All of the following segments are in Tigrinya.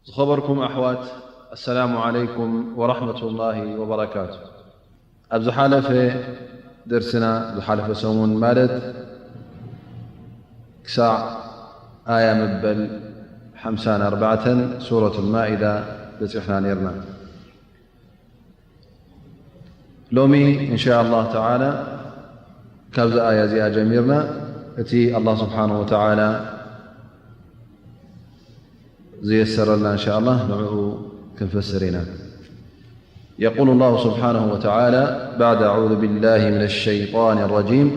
ዝኸበርኩም ኣሕዋት፣ ኣሰላሙ ዓለይኩም ወራሕመቱላሂ ወበረካቱ። ኣብ ዝሓለፈ ደርስና፣ ዝሓለፈ ሰሙን ማለት ክሳዕ ኣያ መበል ሓምሳን ኣርባዕተን ሱረቱል ማኢዳ በጺሕና ነይርና። ሎሚ እንሻ ኣላህ ተዓላ ካብዛ ኣያ እዚኣ ጀሚርና እቲ ኣላህ ስብሓነሁ ወተዓላ ዝየሰረልና እንሻ ኣላህ ንዕኡ ክንፈስር ኢና። يقول الله سبحانه وتعالى بعد أعوذ بالله من الشيطان الرجيم: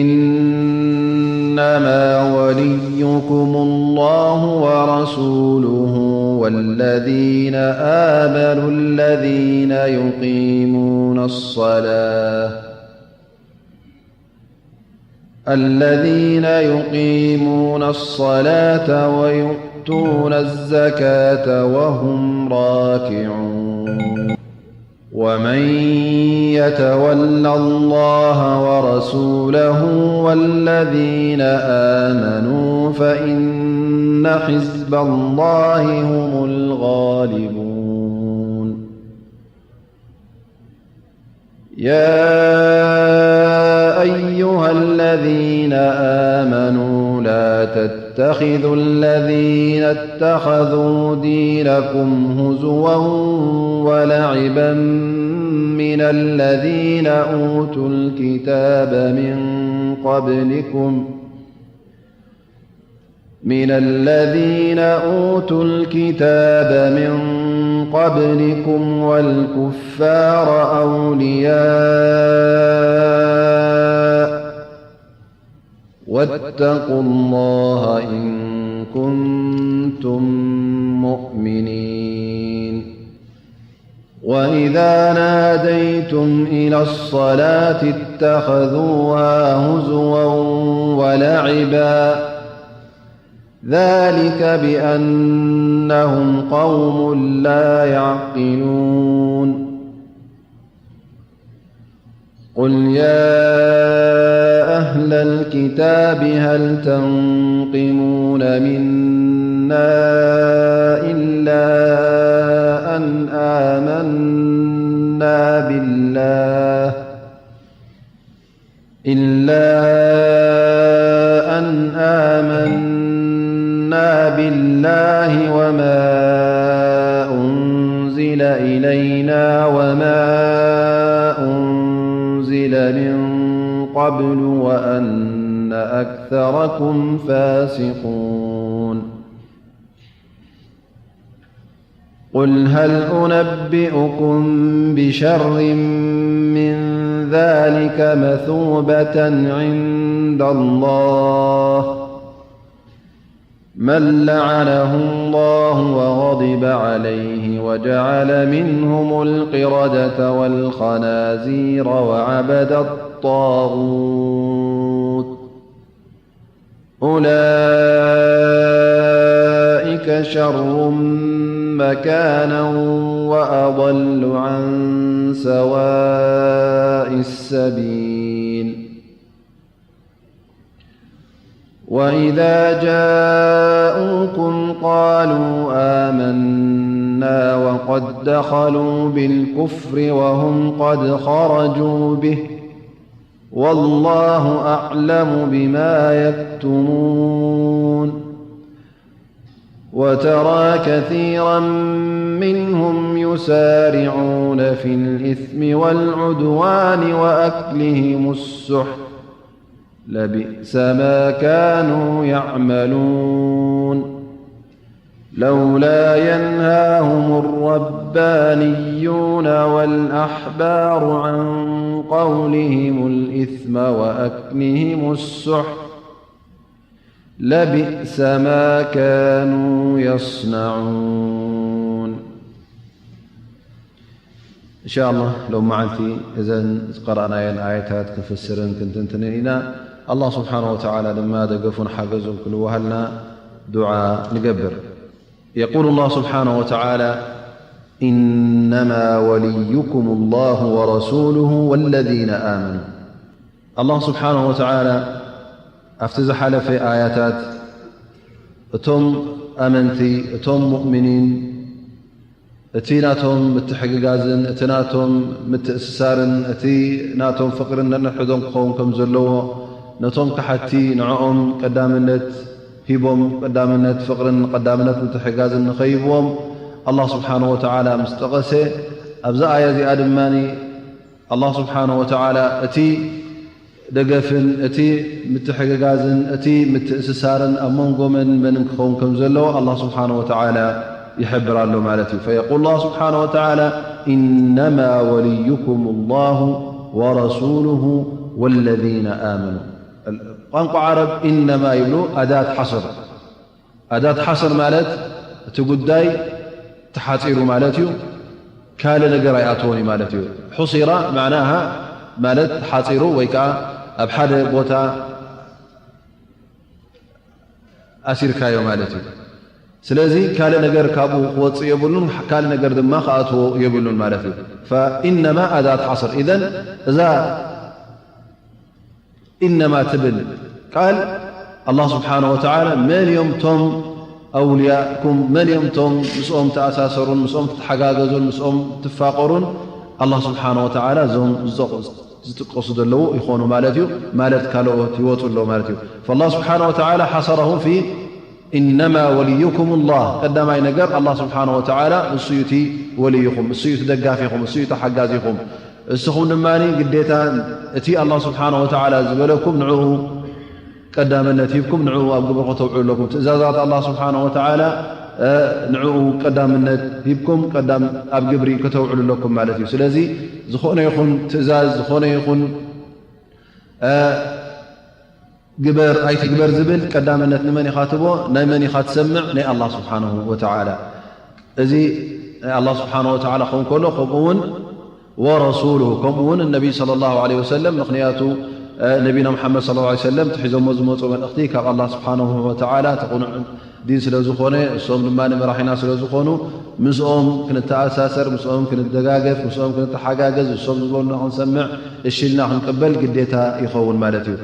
إنما وليكم الله ورسوله والذين آمنوا الذين يقيمون الصلاة الذين يقيمون الصلاة ويؤتون الزكاة وهم راكعون. ومن يتول الله ورسوله والذين آمنوا فإن حزب الله هم الغالبون. يا أيها الذين آمنوا لا تتخذوا الذين اتخذوا دينكم هزوا ولعبا من الذين أوتوا الكتاب من قبلكم من الذين أوتوا الكتاب من قبلكم والكفار أولياء واتقوا الله إن كنتم مؤمنين. وإذا ناديتم إلى الصلاة اتخذوها هزوا ولعبا ذلك بأنهم قوم لا يعقلون. قل يا أهل الكتاب هل تنقمون منا إلا أن آمنا بالله إلا أن آمنا بالله وما أنزل إلينا وما أنزل من قبل وأن أكثركم فاسقون. قل هل أنبئكم بشر من ذلك مثوبة عند الله من لعنه الله وغضب عليه وجعل منهم القردة والخنازير وعبد الطاغوت أولئك شر مكانا وأضل عن سواء السبيل. وإذا جاءوكم قالوا آمنا وقد دخلوا بالكفر وهم قد خرجوا به والله أعلم بما يكتمون. وترى كثيرا منهم يسارعون في الإثم والعدوان وأكلهم السحت لبئس ما كانوا يعملون. لولا ينهاهم الربانيون والأحبار عن قولهم الإثم وأكلهم السحت لبئس ما كانوا يصنعون. إن شاء الله ሎም መዓልቲ እዘን ዝቀረእናየን ኣያታት ክንፍስርን ክንትንትንን ኢና። ኣላህ ስብሓነሁ ወተዓላ ድማ ደገፉን ሓገዙን ክንወሃልና ዱዓ ንገብር። يقول الله سبحانه وتعالى: إنما وليكم الله ورسوله والذين آمنوا. ኣላህ ስብሓነሁ ወተዓላ ኣብቲ ዝሓለፈ ኣያታት እቶም ኣመንቲ፣ እቶም ሙእሚኒን፣ እቲ ናቶም ምትሕግጋዝን እቲ ናቶም ምትእስሳርን እቲ ናቶም ፍቕርን ነንሕዶም ክኸውን ከም ዘለዎ፣ ነቶም ከሓቲ ንዕኦም ቀዳምነት ሂቦም፣ ቀዳምነት ፍቕርን ቀዳምነት ምትሕግጋዝን ንኸይብዎም ኣላህ ስብሓነሁ ወተዓላ ምስ ጠቐሰ፣ ኣብዛ ኣያ እዚኣ ድማ ኣላህ ስብሓነሁ ወተዓላ እቲ ደገፍን እቲ ምትሕግጋዝን እቲ ምትእስሳርን ኣብ መንጎ መን መንን ክኸውን ከም ዘለዎ ኣላህ ስብሓነሁ ወተዓላ ይሕብር ኣሎ ማለት እዩ። ፈየቁል ኣላህ ስብሓነሁ ወተዓላ፣ ኢነማ ወልዩኩም ላሁ ወረሱሉሁ ወለዚነ ኣመኑ። ቋንቋ ዓረብ ኢነማ ይብሉ ኣዳት ሓስር። ኣዳት ሓስር ማለት እቲ ጉዳይ ተሓጺሩ ማለት እዩ። ካልእ ነገር ኣይኣትዎን እዩ ማለት እዩ። ሑሲራ ማዕናሃ ማለት ተሓጺሩ ወይ ከዓ ኣብ ሓደ ቦታ ኣሲርካዮ ማለት እዩ። ስለዚ ካልእ ነገር ካብኡ ክወጽእ የብሉን፣ ካልእ ነገር ድማ ክኣትዎ የብሉን ማለት እዩ። ፈኢነማ ኣዳት ሓስር። ኢዘን እዛ ኢነማ ትብል ቃል ኣላህ ስብሓነሁ ወተዓላ መን እዮም ቶም ኣውልያእኩም፣ መን እዮም ቶም ምስኦም ተኣሳሰሩን ምስኦም ትተሓጋገዙን ምስኦም ትፋቐሩን ኣላህ ስብሓነሁ ወተዓላ እዞም ዝጠቕ-፣ ዝጥቀሱ ዘለዉ ይኾኑ ማለት እዩ። ማለት ካልኦት ይወፁ ኣለዉ ማለት እዩ። ፈላህ ስብሓነሁ ወተዓላ ሓሰረሁም ፊ ኢነማ ወልዩኩም ላህ። ቀዳማይ ነገር ኣላህ ስብሓነሁ ወተዓላ እሱ እዩ እቲ ወልይኹም፣ እሱ እዩ እቲ ደጋፊኹም፣ እሱ እዩ እቲ ሓጋዚኹም። እስኹም ድማ ግዴታ እቲ ኣላህ ስብሓነሁ ወተዓላ ዝበለኩም ንዕኡ ቀዳምነት ሂብኩም ንዕኡ ኣብ ግብሪ ከተውዕሉ ኣለኩም። ትእዛዛት ኣላህ ስብሓነሁ ወተዓላ፣ እ፣ ንዕኡ ቀዳምነት ሂብኩም ቀዳም ኣብ ግብሪ ከተውዕሉ ኣለኩም ማለት እዩ። ስለዚ ዝኾነ ይኹን ትእዛዝ፣ ዝኾነ ይኹን፣ እ፣ ግበር ኣይትግበር ዝብል ቀዳምነት ንመን ኢኻ ትቦ? ናይ መን ኢኻ ትሰምዕ? ናይ ኣላህ ስብሓነሁ ወተዓላ። እዚ ናይ ኣላህ ስብሓነሁ ወተዓላ ክኸውን ከሎ፣ ከምኡ እውን ወረሱሉሁ፣ ከምኡ እውን ነቢይ ሰለላሁ ዐለይሂ ወሰለም፣ ምኽንያቱ፣ እ፣ ነቢና ሙሓመድ ሰለላሁ ዐለይሂ ወሰለም ትሒዞሞ ዝመፁ መልእኽቲ ካብ ኣላህ ስብሓነሁ ወተዓላ እቲ ቅኑዕ ዲን ስለ ዝኾነ፣ እሶም ድማ ንመራሒና ስለ ዝኾኑ፣ ምስኦም ክንተኣሳሰር፣ ምስኦም ክንደጋገፍ፣ ምስኦም ክንተሓጋገዝ፣ እሶም ዝበሉና ክንሰምዕ፣ እሺ ኢልና ክንቅበል ግዴታ ይኸውን ማለት እዩ።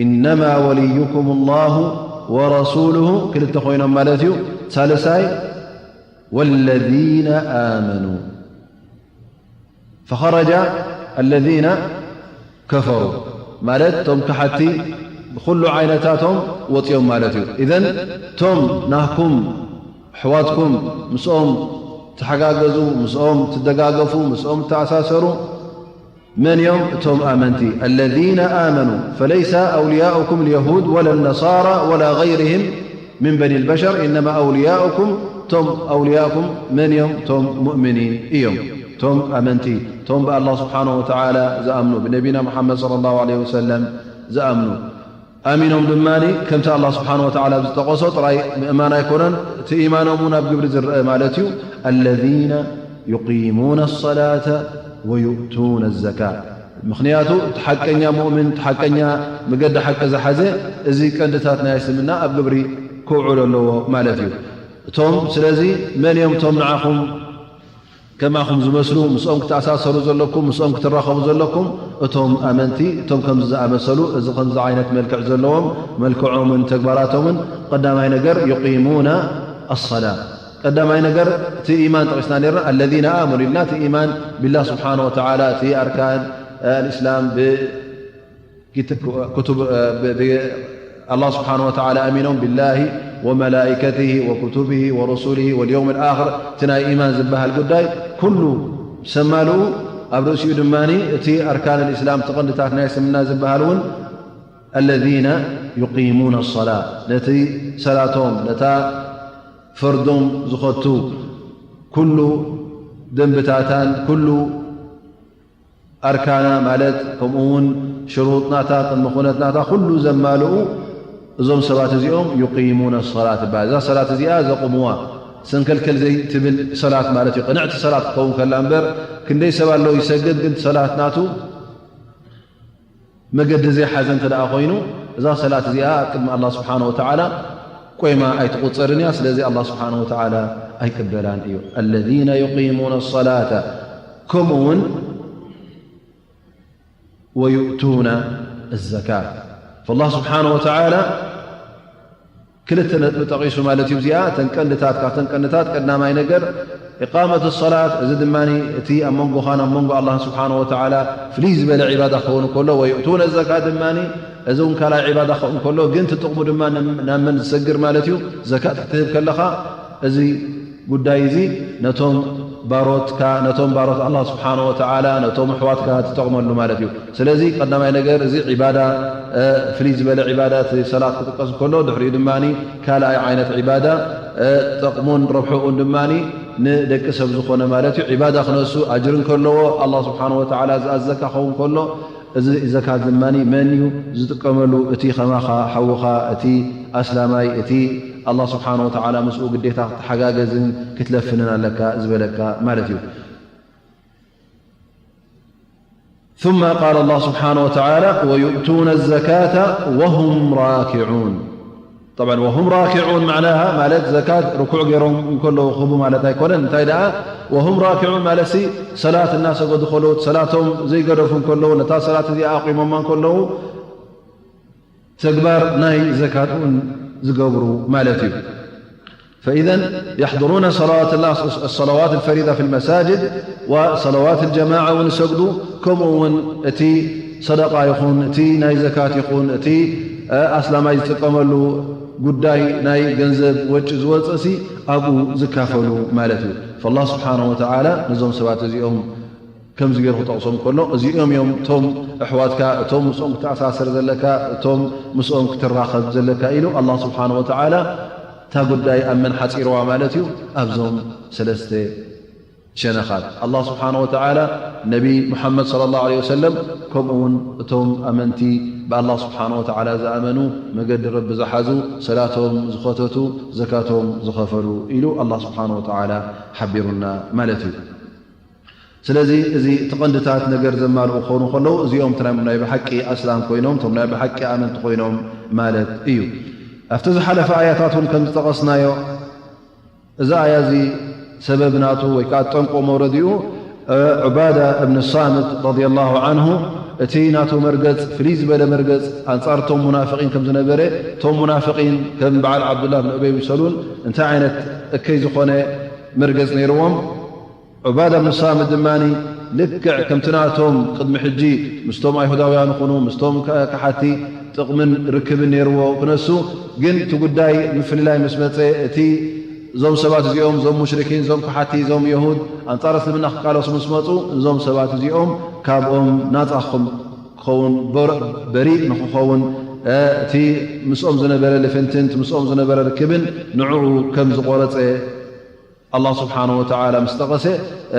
ኢነማ ወልዩኩም ላሁ ወረሱሉሁ፣ ክልተ ኮይኖም ማለት እዩ። ሳልሳይ፣ ወለዚነ ኣመኑ። ፈኸረጃ ኣለዚነ ከፈሩ፣ ማለት እቶም ከሓቲ ብኹሉ ዓይነታቶም ወፂኦም ማለት እዩ። ኢዘን እቶም ናህኩም ኣሕዋትኩም ምስኦም ትሓጋገዙ፣ ምስኦም ትደጋገፉ፣ ምስኦም ትተኣሳሰሩ መን እዮም? እቶም ኣመንቲ። ኣለዚነ ኣመኑ ፈለይሰ ኣውልያኡኩም ልየሁድ ወላ ነሳራ ወላ ገይርህም ምን በኒ ልበሸር፣ ኢነማ ኣውልያኡኩም፣ እቶም ኣውልያእኩም መን እዮም? እቶም ሙእምኒን እዮም። እቶም ኣመንቲ፣ እቶም ብኣላህ ስብሓነሁ ወተዓላ ዝኣምኑ፣ ብነቢና ሙሓመድ ሰለላሁ ዐለይሂ ወሰለም ዝኣምኑ፣ ኣሚኖም ድማ ከምቲ ኣላህ ስብሓነሁ ወተዓላ ዝጠቐሶ ጥራይ ምእማን ኣይኮነን፣ እቲ ኢማኖም እውን ኣብ ግብሪ ዝረአ ማለት እዩ። ኣለዚነ ዩቂሙነ ሰላተ ወዩእቱነ ዘካ። ምኽንያቱ እቲ ሓቀኛ ሙእምን፣ እቲ ሓቀኛ መገዲ ሓቂ ዝሓዘ፣ እዚ ቀንድታት ናይ እስልምና ኣብ ግብሪ ክውዕሎ ኣለዎ ማለት እዩ። እቶም፣ ስለዚ መን እዮም እቶም ንዓኹም ከማኹም ዝመስሉ፣ ምስኦም ክትኣሳሰሩ ዘለኩም፣ ምስኦም ክትራኸቡ ዘለኩም? እቶም ኣመንቲ፣ እቶም ከምዚ ዝኣመሰሉ፣ እዚ ከምዚ ዓይነት መልክዕ ዘለዎም፣ መልክዖምን ተግባራቶምን፣ ቀዳማይ ነገር ዩቂሙነ ኣሰላ። ቀዳማይ ነገር እቲ ኢማን ጠቒስና ነርና፣ ኣለዚነ ኣመኑ ኢልና፣ እቲ ኢማን ቢላህ ስብሓነ ወተዓላ፣ እቲ ኣርካን ኣልእስላም ብ-፣ ክቱብ፣ እ፣ ብ-፣ ብ-፣ ኣላህ ስብሓነ ወተዓላ ኣሚኖም፣ ቢላሂ ወመላኢከቲሂ ወክቱቢሂ ወሩሱሊሂ ወልየውም ልኣኽር፣ እቲ ናይ ኢማን ዝበሃል ጉዳይ ኩሉ ሰማልኡ፣ ኣብ ርእሲኡ ድማ እቲ ኣርካን ልእስላም፣ እቲ ቀንድታት ናይ እስልምና ዝበሃል እውን፣ ኣለዚነ ዩቂሙነ ሰላ፣ ነቲ ሰላቶም፣ ነታ ፈርዶም ዝኸቱ ኩሉ ደንብታታን ኩሉ ኣርካና ማለት ከምኡ እውን ሽሩጥ ናታ፣ ቅድመ ኩነት ናታ ኩሉ ዘማልኡ እዞም ሰባት እዚኦም ዩቂሙነ ሰላት ይበሃል። እዛ ሰላት እዚኣ ዘቑምዋ፣ ሰንከልከል ዘይትብል ሰላት ማለት እዩ። ቅንዕቲ ሰላት ክትከውን ከላ እምበር፣ ክንደይ ሰብ ኣሎ ይሰግድ፣ ግን ሰላት ናቱ መገዲ ዘይሓዘ እንተ ደኣ ኮይኑ፣ እዛ ሰላት እዚኣ ኣብ ቅድሚ ኣላህ ስብሓነ ወተዓላ ቆይማ ኣይትቑጸርን እያ። ስለዚ ኣላህ ስብሓነ ወተዓላ ኣይቅበላን እዩ። ኣለዚነ ዩቂሙነ ሰላተ፣ ከምኡ እውን ወዩእቱነ ዘካት። ፈላህ ስብሓነ ወተዓላ ክልተ ነጥቢ ጠቒሱ ማለት እዩ። እዚኣ እተን ቀንድታት፣ ካብተን ቀንድታት ቀዳማይ ነገር ኢቃመት ሰላት፣ እዚ ድማ እቲ ኣብ መንጎኻን ኣብ መንጎ ኣላህ ስብሓነ ወተዓላ ፍልይ ዝበለ ዒባዳ ክኸውን ከሎ፣ ወይ እትውነ ዘካት ድማ እዚ እውን ካልኣይ ዒባዳ ክኸውን ከሎ፣ ግን እቲ ጥቕሙ ድማ ናብ መን ዝሰግር ማለት እዩ? ዘካት ክትህብ ከለኻ እዚ ጉዳይ እዚ ነቶም ባሮትካ፣ ነቶም ባሮት ኣላህ ስብሓነ ወተዓላ፣ ነቶም ኣሕዋትካ ትጠቕመሉ ማለት እዩ። ስለዚ ቀዳማይ ነገር እዚ ዒባዳ፣ ፍልይ ዝበለ ዒባዳ እቲ ሰላት ክጥቀስ ከሎ፣ ድሕሪኡ ድማ ካልኣይ ዓይነት ዒባዳ፣ ጠቕሙን ረብሕኡን ድማ ንደቂ ሰብ ዝኾነ ማለት እዩ። ዒባዳ ክነሱ ኣጅር እንከለዎ፣ ኣላህ ስብሓነ ወተዓላ ዝኣዘካ ክኸውን ከሎ፣ እዚ ዘካት ድማ መን እዩ ዝጥቀመሉ? እቲ ከማኻ ሓውኻ፣ እቲ ኣስላማይ፣ እቲ ኣላህ ስብሓነ ወተዓላ ምስኡ ግዴታ ክትሓጋገዝን ክትለፍንን ኣለካ ዝበለካ ማለት እዩ። ثم قال الله سبحانه وتعالى: ويؤتون الزكاة وهم راكعون. طبعا وهم راكعون معناها ማለት ዘካት ርኩዕ ገይሮም እንከለዉ ክህቡ ማለት ኣይኮነን። እንታይ ደኣ وهم راكعون ማለት ሲ ሰላት እናሰገዱ ከለዉ፣ ሰላቶም ዘይገደፉ እንከለዉ፣ ነታ ሰላት እዚኣ ኣቂሞማ እንከለዉ ተግባር ናይ ዘካት እውን ዝገብሩ ማለት እዩ። فإذا يحضرون صلاة ال-، الصلوات الفريضة في المساجد وصلوات الجماعة እውን ይሰግዱ። ከምኡ እውን እቲ ሰደቃ ይኹን፣ እቲ ናይ ዘካት ይኹን፣ እቲ፣ እ፣ ኣስላማይ ዝጥቀመሉ ጉዳይ ናይ ገንዘብ ወጪ ዝወፅእሲ ኣብኡ ዝካፈሉ ማለት እዩ። فالله سبحانه وتعالى ነዞም ሰባት እዚኦም ከምዚ ገይሩ ክጠቕሶም ከሎ፣ እዚኦም እዮም እቶም ኣሕዋትካ፣ እቶም ምስኦም ክተኣሳሰር ዘለካ፣ እቶም ምስኦም ክትራኸብ ዘለካ ኢሉ ኣላህ ስብሓነ ወተዓላ እታ ጉዳይ ኣብ መን ሓፂርዋ ማለት እዩ? ኣብዞም ሰለስተ ሸነኻት። ኣላህ ስብሓነ ወተዓላ፣ ነቢ ሙሓመድ ሰለላሁ ዐለይሂ ወሰለም፣ ከምኡ እውን እቶም ኣመንቲ ብኣላህ ስብሓነ ወተዓላ ዝኣመኑ፣ መገዲ ረቢ ዝሓዙ፣ ሰላቶም ዝኸተቱ፣ ዘካቶም ዝኸፈሉ ኢሉ ኣላህ ስብሓነ ወተዓላ ሓቢሩና ማለት እዩ። ስለዚ እዚ እቲ ቀንድታት ነገር ዘማልኡ ክኾኑ ከለዉ፣ እዚኦም እቲ ናይ፣ ናይ ብሓቂ ኣስላም ኮይኖም፣ እቶም ናይ ብሓቂ ኣመንቲ ኮይኖም ማለት እዩ። ኣብቲ ዝሓለፈ ኣያታት እውን ከም ዝጠቐስናዮ፣ እዚ ኣያ እዚ ሰበብ ናቱ ወይ ከዓ ጠንቆ መውረዲኡ፣ እ፣ ዑባዳ እብን ሳምት ረዲየላሁ ዓንሁ፣ እቲ ናቱ መርገጽ ፍልይ ዝበለ መርገጽ ኣንጻር እቶም ሙናፍቂን ከም ዝነበረ፣ እቶም ሙናፍቂን ከም በዓል ዓብዱላህ ብን ኡበይ ብሰሉል እንታይ ዓይነት እከይ ዝኾነ መርገጽ ነይርዎም? ዑባዳ ብን ሳምት ድማ ልክዕ ከምቲ ናቶም ቅድሚ ሕጂ ምስቶም ኣይሁዳውያን ይኹኑ ምስቶም ከ-፣ ከሓቲ ጥቕምን ርክብን ነይርዎ ክነሱ፣ ግን እቲ ጉዳይ ምፍልላይ ምስ መጸ፣ እቲ እዞም ሰባት እዚኦም፣ እዞም ሙሽሪኪን፣ እዞም ከሓቲ፣ እዞም የሁድ ኣንጻር እስልምና ክቃለሱ ምስ መጹ፣ እዞም ሰባት እዚኦም ካብኦም ናጻ ክኾም-፣ ክኸውን፣ በር-፣ በሪእ ንክኸውን፣ እ፣ እቲ ምስኦም ዝነበረ ልፍንትን፣ እቲ ምስኦም ዝነበረ ርክብን ንዕኡ ከም ዝቆረጸ ኣላህ ስብሓነ ወተዓላ ምስ ጠቐሰ፣